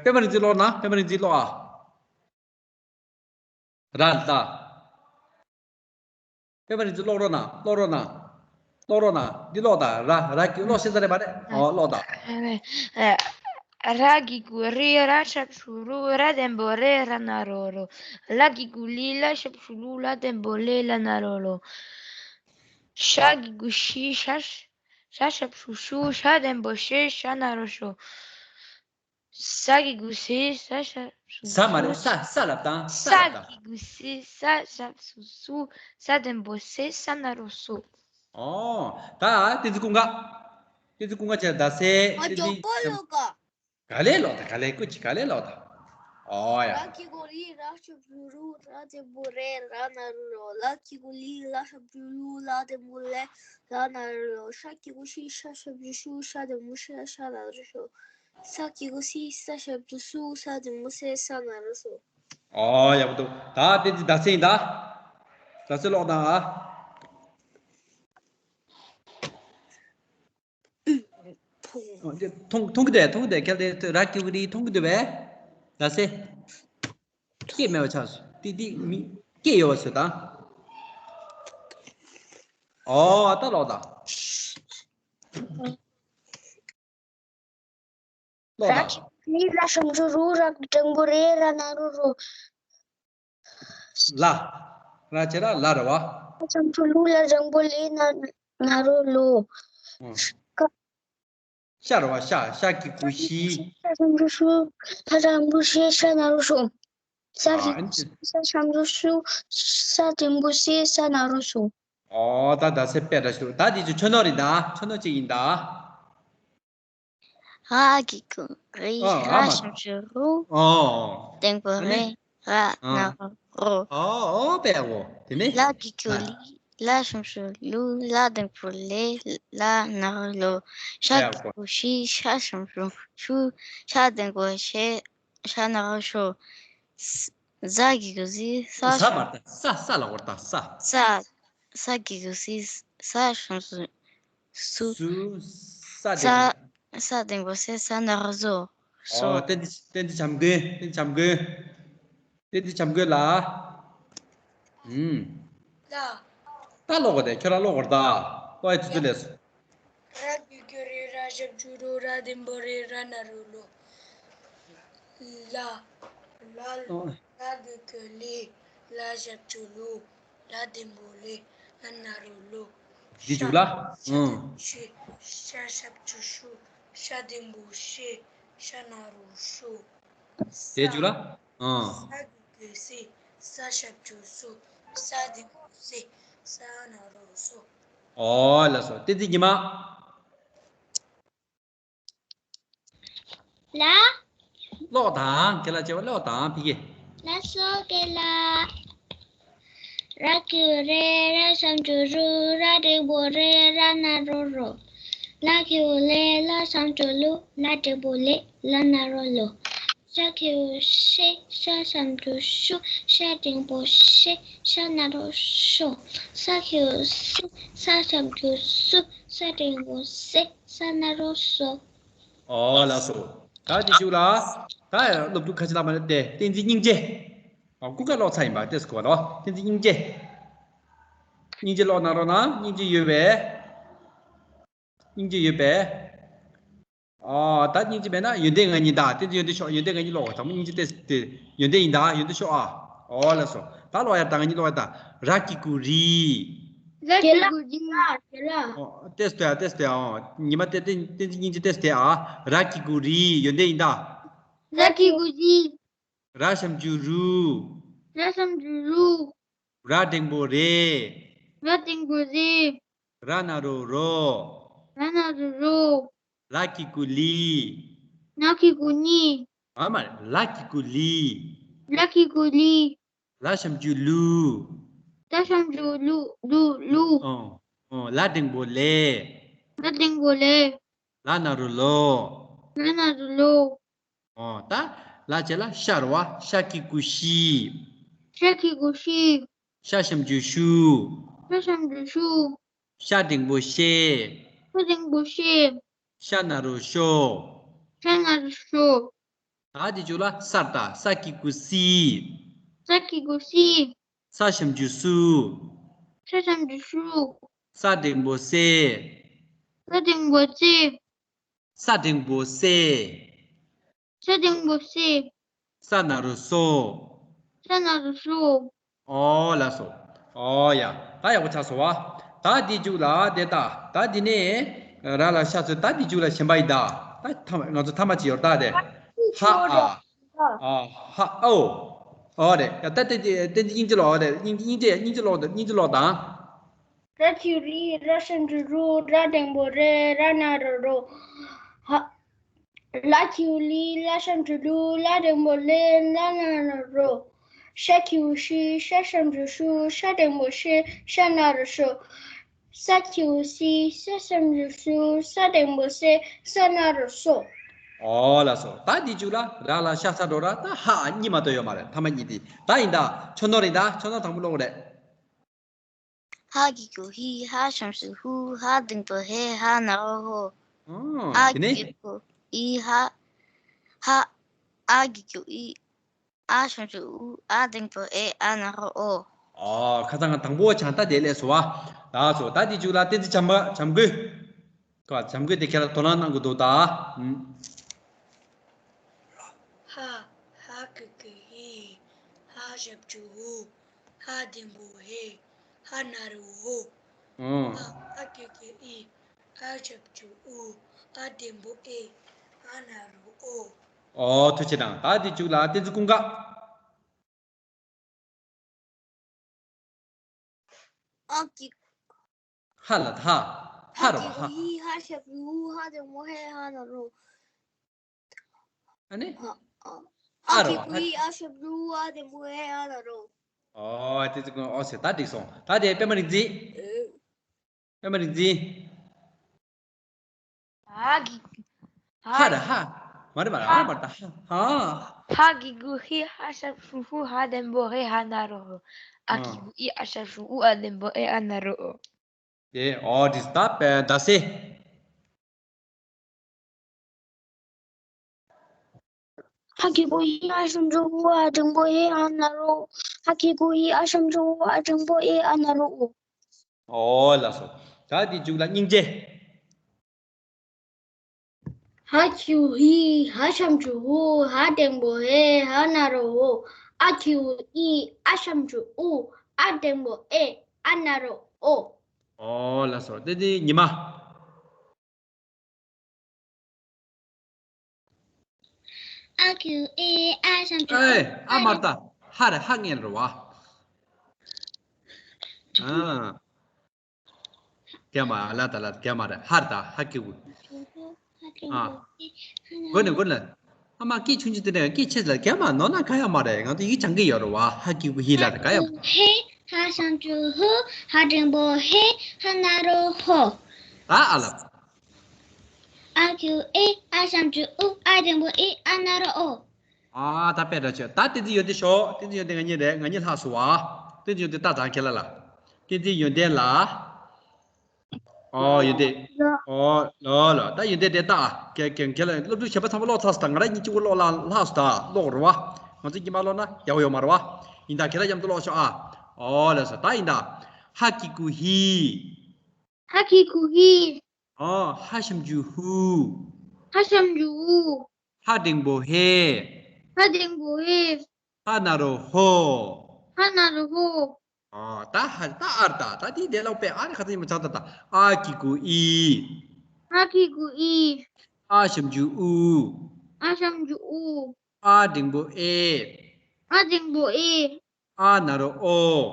པད་མ་རིག་འཛིན་ཀློག་ན། པད་མ་རིག་འཛིན་ཀློག་ཨ། ར་ལ། པད་མ་རིག་འཛིན་ཀློག་རོགས་གནང་། ཀློག་རོགས་གནང་། ཀློག་རོགས་གནང་། འདི་ཀློག་དང་། ར་ར་གི་ཀློག་ཤེས་ས་རེད་མ་རེད། ཨོ་ཀློག་དང་། ཨ་ར་གི་གུ་རི། ར་ཞབས་ཞུ་རུ། ར་འགྲེང་བུ་རེ། ར་ན་རོ་རོ། ལ་གི་གུ་ལི། ལ་ཞབས་ཞུ་ལུ། ལ་འགྲེང་བུ་ལེ། ལ་ན་རོ་ལོ། ཤ་གི་གུ་ཤི། ཤ་ཤ། ཤ་ཞབས་ཀྱུ་ཤུ། ཤ་འགྲེང་བུ་ཤེ། ཤ་ན་རོ་ཤོ། ས་གི་གུ་སི། ས་ཞབས་ཀྱུ་ས། མ་རེད། ས། ས་ལབ་དང་། ས། ས་ལབ་དང་། གི་གུ་སི། ས་ཞབས་ཀྱུ་སུ། ས་འགྲེང་བུ་སེ། ས་ན་རོ་སོ། ཨོ། ད་བསྟན་འཛིན་ཀུན་དགའ། བསྟན་འཛིན་ཀུན་དགའ་བྱས་ད་སེ། ཨ། བསྟན་འཛིན། མགྱོགས་པོ་ཀློག་ག་ག་ལེ་ཀློག་དང་། ག་ལེ། སྐུ་མཁྱེན། ག་ལེ་ཀློག་དང་། ཨོ་ཡ། ར་གི་གུ་རི། ར་ཞབས་ཀྱུ་རུ། ར་འགྲེང་བུ་རེ། ར་ན་རོ་རོ། ལ་གི་གུ་ལི། ལ་ཞབས་ཀྱུ་ལུ། ལ་འགྲེང་བུ་ལེ། ལ་ན་རོ་ལོ། ཤ་གི་གུ་ཤི། ཤ་ཞབས་ཀྱུ་ཤུ། ཤ་འགྲེང་བུ་ཤེ། ཤ་ན་རོ་ཤོ། ས་གི་གུ་སི། ས་ཞབས་ཀྱུ་སུ། ས་འགྲེང་བུ་སེ། ས་ན་རོ་སོ། ཨོ་ཡག་པོ་འདུག་ད་བསྟན་འཛིན་ཟླ་མཚན་ཡིན་ད། ཟླ་མཚན་ཀློག་དང་ཨ། མཐོང་། མཐོང་གི་འདུག་མཐོང་གི་འདུག་ཁྱེད་དེ་ར་གི་གུ་རི་མཐོང་གི་འདུག་པས། ཟླ་མཚན། སྐད་མེད་པ་ཆགས་སོང་། ཏི་ཏི་མི། སྐད་ཡོད་པ་བཟོས་དང་། ཨོ་ད་ཀློག་དང་། ཀློག་དང་། ར་གི་གུ་རི། ར་ཞབས་ཀྱུ་རུ། ར་འགྲེང་བུ་རེ། ར་ན་རོ་རོ། ལ། ར་བྱས་ལ་ལ་རེད་པ། ལ་ཞབས་ཀྱུ་ལུ། ལ་འགྲེང་བུ་ལེ། ན། ན་རོ་ལོ། ཨོ། ཤ། ཤ་རེད་པ། ཤ། ཤ་གི་གུ་ཤི། ཤ་ཞབས་ཀྱུ་ཤུ། ཤ་འགྲེང་བུ་ཤེ། ཤ་ན་རོ་ཤོ། ཤ་གི་གུ་སི། ཤ་ཞབས་ཀྱུ་ཤུ། ཤ་འགྲེང་བུ་སེ། ཤ་ན་རོ་སོ། ཨོ་ད་ད་སེ་དཔེ་འདྲ་ཞིག་ད་འདི་ཚོ་ཆོས་ནོར་རེད་ད། ཆོས་ནོར་གཅིག་ཡིན་ད། ར་གི་གུ་རི། ཨ། ར་ཨ་མ། ཞབས་ཀྱུ་རུ། ཨོ། འགྲེང་བུ་ཨ་ནི། རེ། ར། ཨ། ན་རོ་རོ། ཨོ་ཨོ་པའོ། དེ་ནས། ལ་གི་གུ་ལི། ལ་ཞབས་ཀྱུ་ལུ། ལ་འགྲེང་བུ་ལེ། ལ་ན་རོ་ལོ། ཤ་གི་གུ་ཤི། ཤ་ཞབས་ཀྱུ་ཤུ། ཤ་འགྲེང་བུ་ཤེ། ཤ་ན་རོ་ཤོ། ཟ། ཟ་གི་གུ་ཟི། ས། ས་མ་རེད་ད། ས། ས་ལ་བོར་ད་ས། ས། ས་གི་གུ་སི། ས་ཞབས་ཀྱུ་སུ། སུ། ས། ས། འགྲེང་བུ། ས་འགྲེང་བུ་སེ། ས་ན་རོ་སོ། སོ། ཨོ་བསྟན་འཛིན། བསྟན་འཛིན་བྱམས་མགོན། བསྟན་འཛིན་བྱམས་མགོན། བསྟན་འཛིན་བྱམས་མགོན་ལགས། ཨུམ། ལ། ད་ཀློག་གོ་དེ། ཁྱོད་རང་ཀློག་གོ་ད། ཀློག་ཡ་དུས་ཚོད་སླེབས་སོང་། ར་གི་གུ་རི། ར་ཞབས་ཀྱུ་རུ། ར་འགྲེང་བུ་རེ། ར་ན་རོ་ལོ། ལ། ལ། ཨོ། ལ་གི་གུ་ལི། ལ་ཞབས་ཀྱུ་ལུ། ལ་འགྲེང་བུ་ལེ། ལ་ན་རོ་ལོ། འདི་འཇུག་ལ། ཤ། ཨང་། ཤ། ཤ་ཞབས་ཀྱུ་ཤུ། ཤ་འགྲེང་བུ་ཤེ། ཤ་ན་རོ་ཤོ། དེ་འཇུག་ལ། ཨང་། ས་གི་གུ་སི། ས་ཞབས་ཀྱུ་སུ། ས་འགྲེང་བུ་སེ། ས་ན་རོ་སོ། ཨོ་ལགས་སོ། བསྟན་འཛིན་ཉི་མ། ལ། ཀློག་དང་། ཁྱེད་ལ་བྱས་པ་ཀློག་དང་ཕ་གི། ལ་སོ་ཀེ་ལ། ར་གི་གུ་རེ། ར་ཞབས་ཀྱུ་རུ། ར་འགྲེང་བུ་རེ། ར་ན་རོ་རོ། ལ་གི་གུ་ལེ། ལ་ཞབས་ཀྱུ་ལུ། ལ་འགྲེང་བུ་ལེ། ལ་ན་རོ་ལོ། ཤ་གི་གུ་ཤེ། ཤ་ཞབས་ཀྱུ་ཤུ། ཤ་འགྲེང་བུ་ཤེ། ཤ་ན་རོ་ཤོ། ས་གི་གུ་སི། ས་ཞབས་ཀྱུ་སུ། ས་འགྲེང་བུ་སེ། ས་ན་རོ་སོ། ཨོ་ལགས་སོ། ད་འདི་འཇུག་ལ། ད་སློབ་ཕྲུག་ཁ་ཤས་ལ་མ་ནི་དེ་བསྟན་འཛིན་སྙིང་རྗེ། ཨ། ཀུན་དགའ་ཀློག་ཚར་ཡིན་པ་དེ་སྐོར་ལ། བསྟན་འཛིན་སྙིང་རྗེ། སྙིང་རྗེ་ཀློག་གནང་རོགས་གནང་། སྙིང་རྗེ་ཡོད་པས། སྙིང་རྗེ་ཡོད་པས། ཨ། ད་སྙིང་རྗེ་མེད་ན་ཡོན་ཏན་ང་གཉིས་ད། བསྟན་འཛིན་ཡོན་ཏན་ཤོག་ཡོན་ཏན་ང་གཉིས་ཀློག་དང་པོ་སྙིང་རྗེ་དེ་དེ་ཡོན་ཏན་ཡིན་ད། ཡོན་ཏན་ཤོག་ཨ། ཨོ་ལགས་སོ། ད་ཀློག་ཡ་ད་ང་གཉིས་ཀློག་ཡ་ད། ར་གི་གུ་རི། ར་གི་གུ་རི། ཨོ། ཏེས་ཏེ་ཨ། ཏེས་ཏེ་ཨ། ཉི་མ་ཏེ་ཏེ་བསྟན་འཛིན་སྙིང་རྗེ་ཏེས་ཏེ་ཨ། ར་གི་གུ་རི། ཡོན་ཏན་ཡིན་ད། ར་གི་གུ་རི། ར་ཞབས་ཀྱུ་རུ། ར་ཞབས་ཀྱུ་རུ། ར་འགྲེང་བུ་རེ། ར་འགྲེང་བུ་རེ། ར་ན་རོ་རོ། ར་ན་རོ་རོ། ལ་གི་གུ་ལི། ལ་གི་གུ་ལི། ཨ་མ། ལ་གི་གུ་ལི། ལ་གི་གུ་ལི། ལ་ཞབས་ཀྱུ་ལུ། ལ་ཞབས་ཀྱུ་ལུ། ལུ། ལུ། ཨོ། ཨོ། ལ་འགྲེང་བུ་ལེ། ལ་འགྲེང་བུ་ལེ། ལ་ན་རོ་ལོ། ལ་ན་རོ་ལོ། ཨོ། ད་ལ་བྱས་ལ་ཤ་རེད་པ། ཤ་གི་གུ་ཤི། ཤ་གི་གུ་ཤི། ཤ་ཞབས་ཀྱུ་ཤུ། ཤ་ཞབས་ཀྱུ་ཤུ། ཤ་འགྲེང་བུ་ཤེ། ཤ་འགྲེང་བུ་ཤེ། ཤ་ན་རོ་ཤོ། ཤ་ན་རོ་ཤོ། ད་འདི་འཇུག་ལ་སར་ད། ས་གི་གུ་སི། ས་གི་གུ་སི། ས་ཞབས་ཀྱུ་སུ། ས་ཞབས་ཀྱུ་སུ། ས་འགྲེང་བུ་སེ། ས་འགྲེང་བུ་སེ། ས་འགྲེང་བུ་སེ། ས་འགྲེང་བུ་སེ། ས་ན་རོ་སོ། ས་ན་རོ་སོ། ཨོ་ལགས་སོ། ཨོ་ཡ། ད་ཡག་པོ་ཆགས་སོང་བ། ད་འདི་འཇུག་ལ་དེ་ད། ད་འདི་ནས་ ར་ལ་ཤ་ཚོས་ད་འདི་མཇུག་ལ་ཞེན་པ་ཡིན་ད། ད་ཐ་མ་ང་ཚོ་ཐ་མ་ཅིག་ཡོད་ད་དེ། ཧ་ཨ། ཨ་ཧ་ཨོ། ཨོ་རེད། ཡ་ད་དེ་དེ་དེ་སྙིང་རྗེ་ལོ། ཨོ་རེད། སྙིང་སྙིང་རྗེ་སྙིང་རྗེ་ལོ་དང་སྙིང་རྗེ་ལོ་དང་། ར་གི་གུ་རི། ར་ཞབས་ཀྱུ་རུ། ར་འགྲེང་བུ་རེ། ར་ན་རོ་རོ། ཧ། ལ་གི་གུ་ལི། ལ་ཞབས་ཀྱུ་ལུ། ལ་འགྲེང་བུ་ལེ། ལ་ན་རོ་རོ། ཤ་གི་གུ་ཤི། ཤ་ཞབས་ཀྱུ་ཤུ། ཤ་འགྲེང་བུ་ཤེ། ཤ་ན་རོ་ཤོ། ས་གི་གུ་སི། ས་ཞབས་ཀྱུ་སུ། ས་འགྲེང་བུ་སེ། ས་ན་རོ་སོ། ཨོ་ལགས་སོ། ད་འདི་མཇུག་ལ་ར་ལ་ཤ་ཚ་འགྲོ་ར། ད་ཧ་ཨ་གཉིས་མ་གཏོགས་ཡོད་མ་རེད། ཐ་མ་གཉིས་འདི་ད་ཡིན་ད། ཆོས་ནོར་ཡིན་ད། ཆོས་ནོར་དང་པོ་ཀློག་རེད། ཧ་གི་གུ་ཧི། ཧ་ཞབས་ཀྱུ་ཧུ། ཧ་འགྲེང་བུ་ཧེ། ཧ་ན་རོ་ཧོ། ཨ་དེ་ནས། ཨ་གི་གུ་ཨི། ཧ། ཧ། ཨ་གི་གུ་ཨི། ཨ་ཞབས་ཀྱུ་ཨུ། ཨ་འགྲེང་བུ་ཨེ། ཨ་ན་རོ་ཨོ། ཨོ། ཁ་སང་ང་དང་པོ་བྱང་ད་དེ་ལས་སོ་བ། ད་སོ་ད་དེ་མཇུག་ལ་བསྟན་འཛིན་བྱམས་པ་བྱམས་མགོན། ཁ་བྱམས་མགོན་དེ་ཁྱེད་ལ་དོ་སྣང་གནང་གི་འདུག་ད། ཧ། ཧ་གི་གུ་ཧི། ཧ་ཞབས་ཀྱུ་ཧུ། ཧ་འགྲེང་བུ་ཧེ། ཧ་ན་རོ་ཧོ། ཨ་གི་གུ་ཨི། ཨ་ཞབས་ཀྱུ་ཨུ། ཨ་འགྲེང་བུ་ཨེ། ཨ་ན་རོ་ཨོ། ཨོ་ཐུགས་རྗེ་གནང་། ད་དེ་མཇུག་ལ་བསྟན་འཛིན་ཀུན་དགའ། ཨ་གི། ཧ་ལ་ད་ཧ། ཧ་ཧ་ར་གི་བ་གུ་ཧ། ཧི། ཧ་ཞབས་ཀྱུ་ཧུ། ཧ་འགྲེང་བུ་ཧེ། ཧ་ན་རོ། ཨ་ནི། ཨ་ཨ་ཨ་ར་གི་བ་གུ་ཧ། ཧི། ཨ་ཞབས་ཀྱུ་ཧུ། ཨ་འགྲེང་བུ་ཧེ། ཨ་ན་རོ། ཨོ་བསྟན་འཛིན་ཀུན། ཨོ་ཟེར་ད་འགྲིག་སོང་། ད་དེ་པད་མ་རིག་འཛིན། པད་མ་རིག་འཛིན། ཧ་གི། ཧ་ཧ་ར་ཧ། མ་རེད་མ་རེད། ཧ་མ་རེད་ད། ཧ་ཧ། ཧ་གི་གུ་ཧི། ཧ་ཞབས་ཀྱུ་ཧུ། ཧ་འགྲེང་བུ་ཧེ། ཧ་ན་རོ་ཧོ། ཨ་གི་གུ་ཨི། ཨ་ཞབས་ཀྱུ་ཨུ། ཨ་འགྲེང་བུ་ཨེ། ཨ་ན་རོ་ཨོ། དེ་ཨོ་དྲིས་ད་པད་ཟླ་སྲས། ཧ་གི་གུ་ཧི། ཧ་ཞབས་ཀྱུ་ཧུ། ཧ་འགྲེང་བུ་ཧེ། ཨ་ན་རོ། ཧ་གི་གུ་ཧི། ཨ་ཞབས་ཀྱུ་ཧུ། ཨ་འགྲེང་བུ་ཨེ། ཨ་ན་རོ་ཨོ། ཨོ་ལགས་སོ། ད་དེ་མཇུག་ལ་སྙིང་རྗེ། ཧ་གི་གུ་ཧི། ཧ་ཞབས་ཀྱུ་ཧུ། ཧ་འགྲེང་བུ་ཧེ། ཧ་ན་རོ་ཧོ། ཨ་གི་གུ་ཨི། ཨ་ཞབས་ཀྱུ་ཨུ། ཨ་འགྲེང་བུ་ཨེ། ཨ་ན་རོ་ཨོ། ཨོ་ལགས་སོ། དེ་དེ་ཉི་མ། ཨ་གི་གུ་ཨི། ཨ་ཞབས་ཀྱུ་ཨུ། ཨེ་ཨ་མར་ད། ཧ་རེད། ཧ་ངེས་རེད་བ། ཨ། རྒྱ་མ་ལ་ད་ལ་རྒྱ་མ་རེད། ཧར་ད་ཧ་གི་གུ། ཨ། གོ་ནས་གོ་ནས། ཨ་མ་སྐད་ཆུང་ཆུང་དེ་ནས་སྐད་ཆེ་ལ་རྒྱ་མ་ནོར་ན་ག་ཡ་མ་རེད། ང་ཚོ་ཡིག་སྦྱང་གི་ཡོད་རེད་བ། ཧ་གི་གུ་ཧི་ལ་རེད། ག་ཡ་མ། ཧེ། ཧ་ཞབས་ཀྱུ་ཧུ། ཧ་འགྲེང་བུ་ཧེ། ཧ་ན་རོ་ཧོ། ད་ཨ་ལ། ཨ་གི་གུ་ཨེ། ཨ་ཞབས་ཀྱུ་ཨུ། ཨ་འགྲེང་བུ་ཨེ། ཨ་ན་རོ་ཨོ། ཨ་ད་དཔེ་འདྲ་བྱས། ད་བསྟན་འཛིན་ཡོན་ཏན་ཤོག་བསྟན་འཛིན་ཡོན་ཏན་ང་གཉིས་རེད། ང་གཉིས་ལྷག་སོང་བ། བསྟན་འཛིན་ཡོན་ཏན་ལྟ་དང་ཁྱེད་ལ་ལ། བསྟན་འཛིན་ཡོན་ཏན་ལ། ཨོ་ཡོན་ཏན། ཨོ་ལོ་ལོ། ད་ཡོན་ཏན་དེ་ལྟ་ཨ། ཁྱེད་ཁྱེད་ཁྱེད་ལ་སློབ་ཕྲུག་གཞན་པ་ཚང་མ་ཀློག་ཚར་སོང་ད། ང་རང་གཉིས་གཅིག་པུ་ཀློག་ལ་ལྷག་སོང་ད། ཀློག་རེད་བ། ང་ཚོ་གཉིས་མ་ཀློག་ན་ཡག་པོ་ཡོད་མ་རེད་བ། ཡིན་ད་ཁྱེད་ལ་མཉམ་དུ་ཀློག་ཤོག་ཨ། ཨོ་ལགས་སོ། ད་ཡིན་ད། ཧ་གི་གུ་ཧི། ཧ་གི་གུ་ཧི། ཨོ། ཧ་ཞབས་ཀྱུ་ཧུ། ཧ་ཞབས་ཀྱུ་ཧུ། ཧ་འགྲེང་བུ་ཧེ། ཧ་འགྲེང་བུ་ཧེ། ཧ་ན་རོ་ཧོ། ཧ་ན་རོ་ཧོ། ཨོ། ད་ཧ་ད་ཨར་ད། ད་དེ་དེ་ལོག་པའི་ཨ་རེ་ཁ་ཚ་ཡིན་མ་ཆགས་ད་ད། ཨ་གི་གུ་ཨི། ཨ་གི་གུ་ཨི། ཨ་ཞབས་ཀྱུ་ཨུ། ཨ་ཞབས་ཀྱུ་ཨུ། ཨ་འགྲེང་བུ་ཨེ། ཨ་འགྲེང་བུ་ཨེ། ཨ་ན་རོ་ཨོ།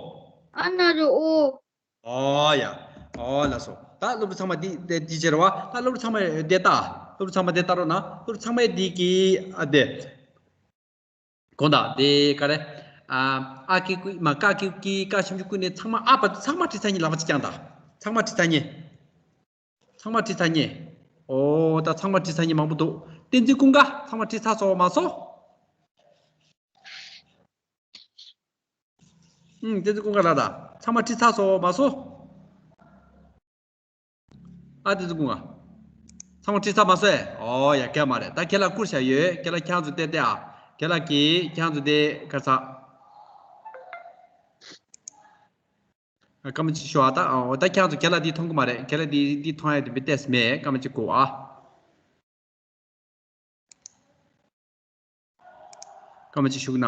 ཨ་ན་རོ་ཨོ། ཨོ་ཡ། ཨོ་ལགས་སོ། ད་སློབ་ཕྲུག་ཚང་མ་འདི་འདི་འདི་བྱེད་རོགས། ད་སློབ་ཕྲུག་ཚང་མ་འདི་ལྟ། སློབ་ཕྲུག་ཚང་མ་འདི་ལྟ་རོགས་གནང་། སློབ་ཕྲུག་ཚང་མ་འདི་གི་ཨ་འདི། དགོངས་དག་འདི་ག་རེ། ཨ་ཨ་གི་གུ་མ་ཀ་གི་གུ་ཀི། ཀ་ཞབས་ཀྱུ་ཀུ་ནས་ཚང་མ་ཨ་བ། ཚང་མ་བྲིས་ཚར་ཉིན་ལག་པ་གཅིག་བརྐྱངས་དང་། ཚང་མ་བྲིས་ཚར་ཉིན། ཚང་མ་བྲིས་ཚར་ཉིན། ཨོ་ད་ཚང་མ་བྲིས་ཚར་ཉིན་མང་པོ་འདུག་བསྟན་འཛིན་ཀུན་དགའ་ཚང་མ་བྲིས་ཚར་སོང་མ་སོང་། ཨུམ། བསྟན་འཛིན་ཀུན་དགའ་ལགས་ད། ཚང་མ་བྲིས་ཚར་སོང་མ་སོང་། ཨ་བསྟན་འཛིན་ཀུན་དགའ། ཚང་མ་བྲིས་ཚར་མ་སོང་ཨེ། ཨོ་ཡ་ག་མ་རེད། ད་ཁྱེད་ལ་བསྐུར་བཞག་ཡོད། ཁྱེད་ལ་ཁྱེད་རང་ཚོ་བལྟས་བལྟས་ཨ། ཁྱེད་ལ་གི་ཁྱེད་རང་ཚོ་དེ་ག་ས། སྐར་མ་གཅིག་ཞུ་ཨ། ད་ཨོ་ད་ཁྱེད་རང་ཚོ་ཁྱེད་ལ་འདི་མཐོང་གི་མ་རེད། ཁྱེད་ལ་འདི་འདི་མཐོང་ཡ་དེ་མི་ཏེས་མེད། སྐར་མ་གཅིག་གོ་ཨ། སྐར་མ་གཅིག་ཞུ་གི་ན།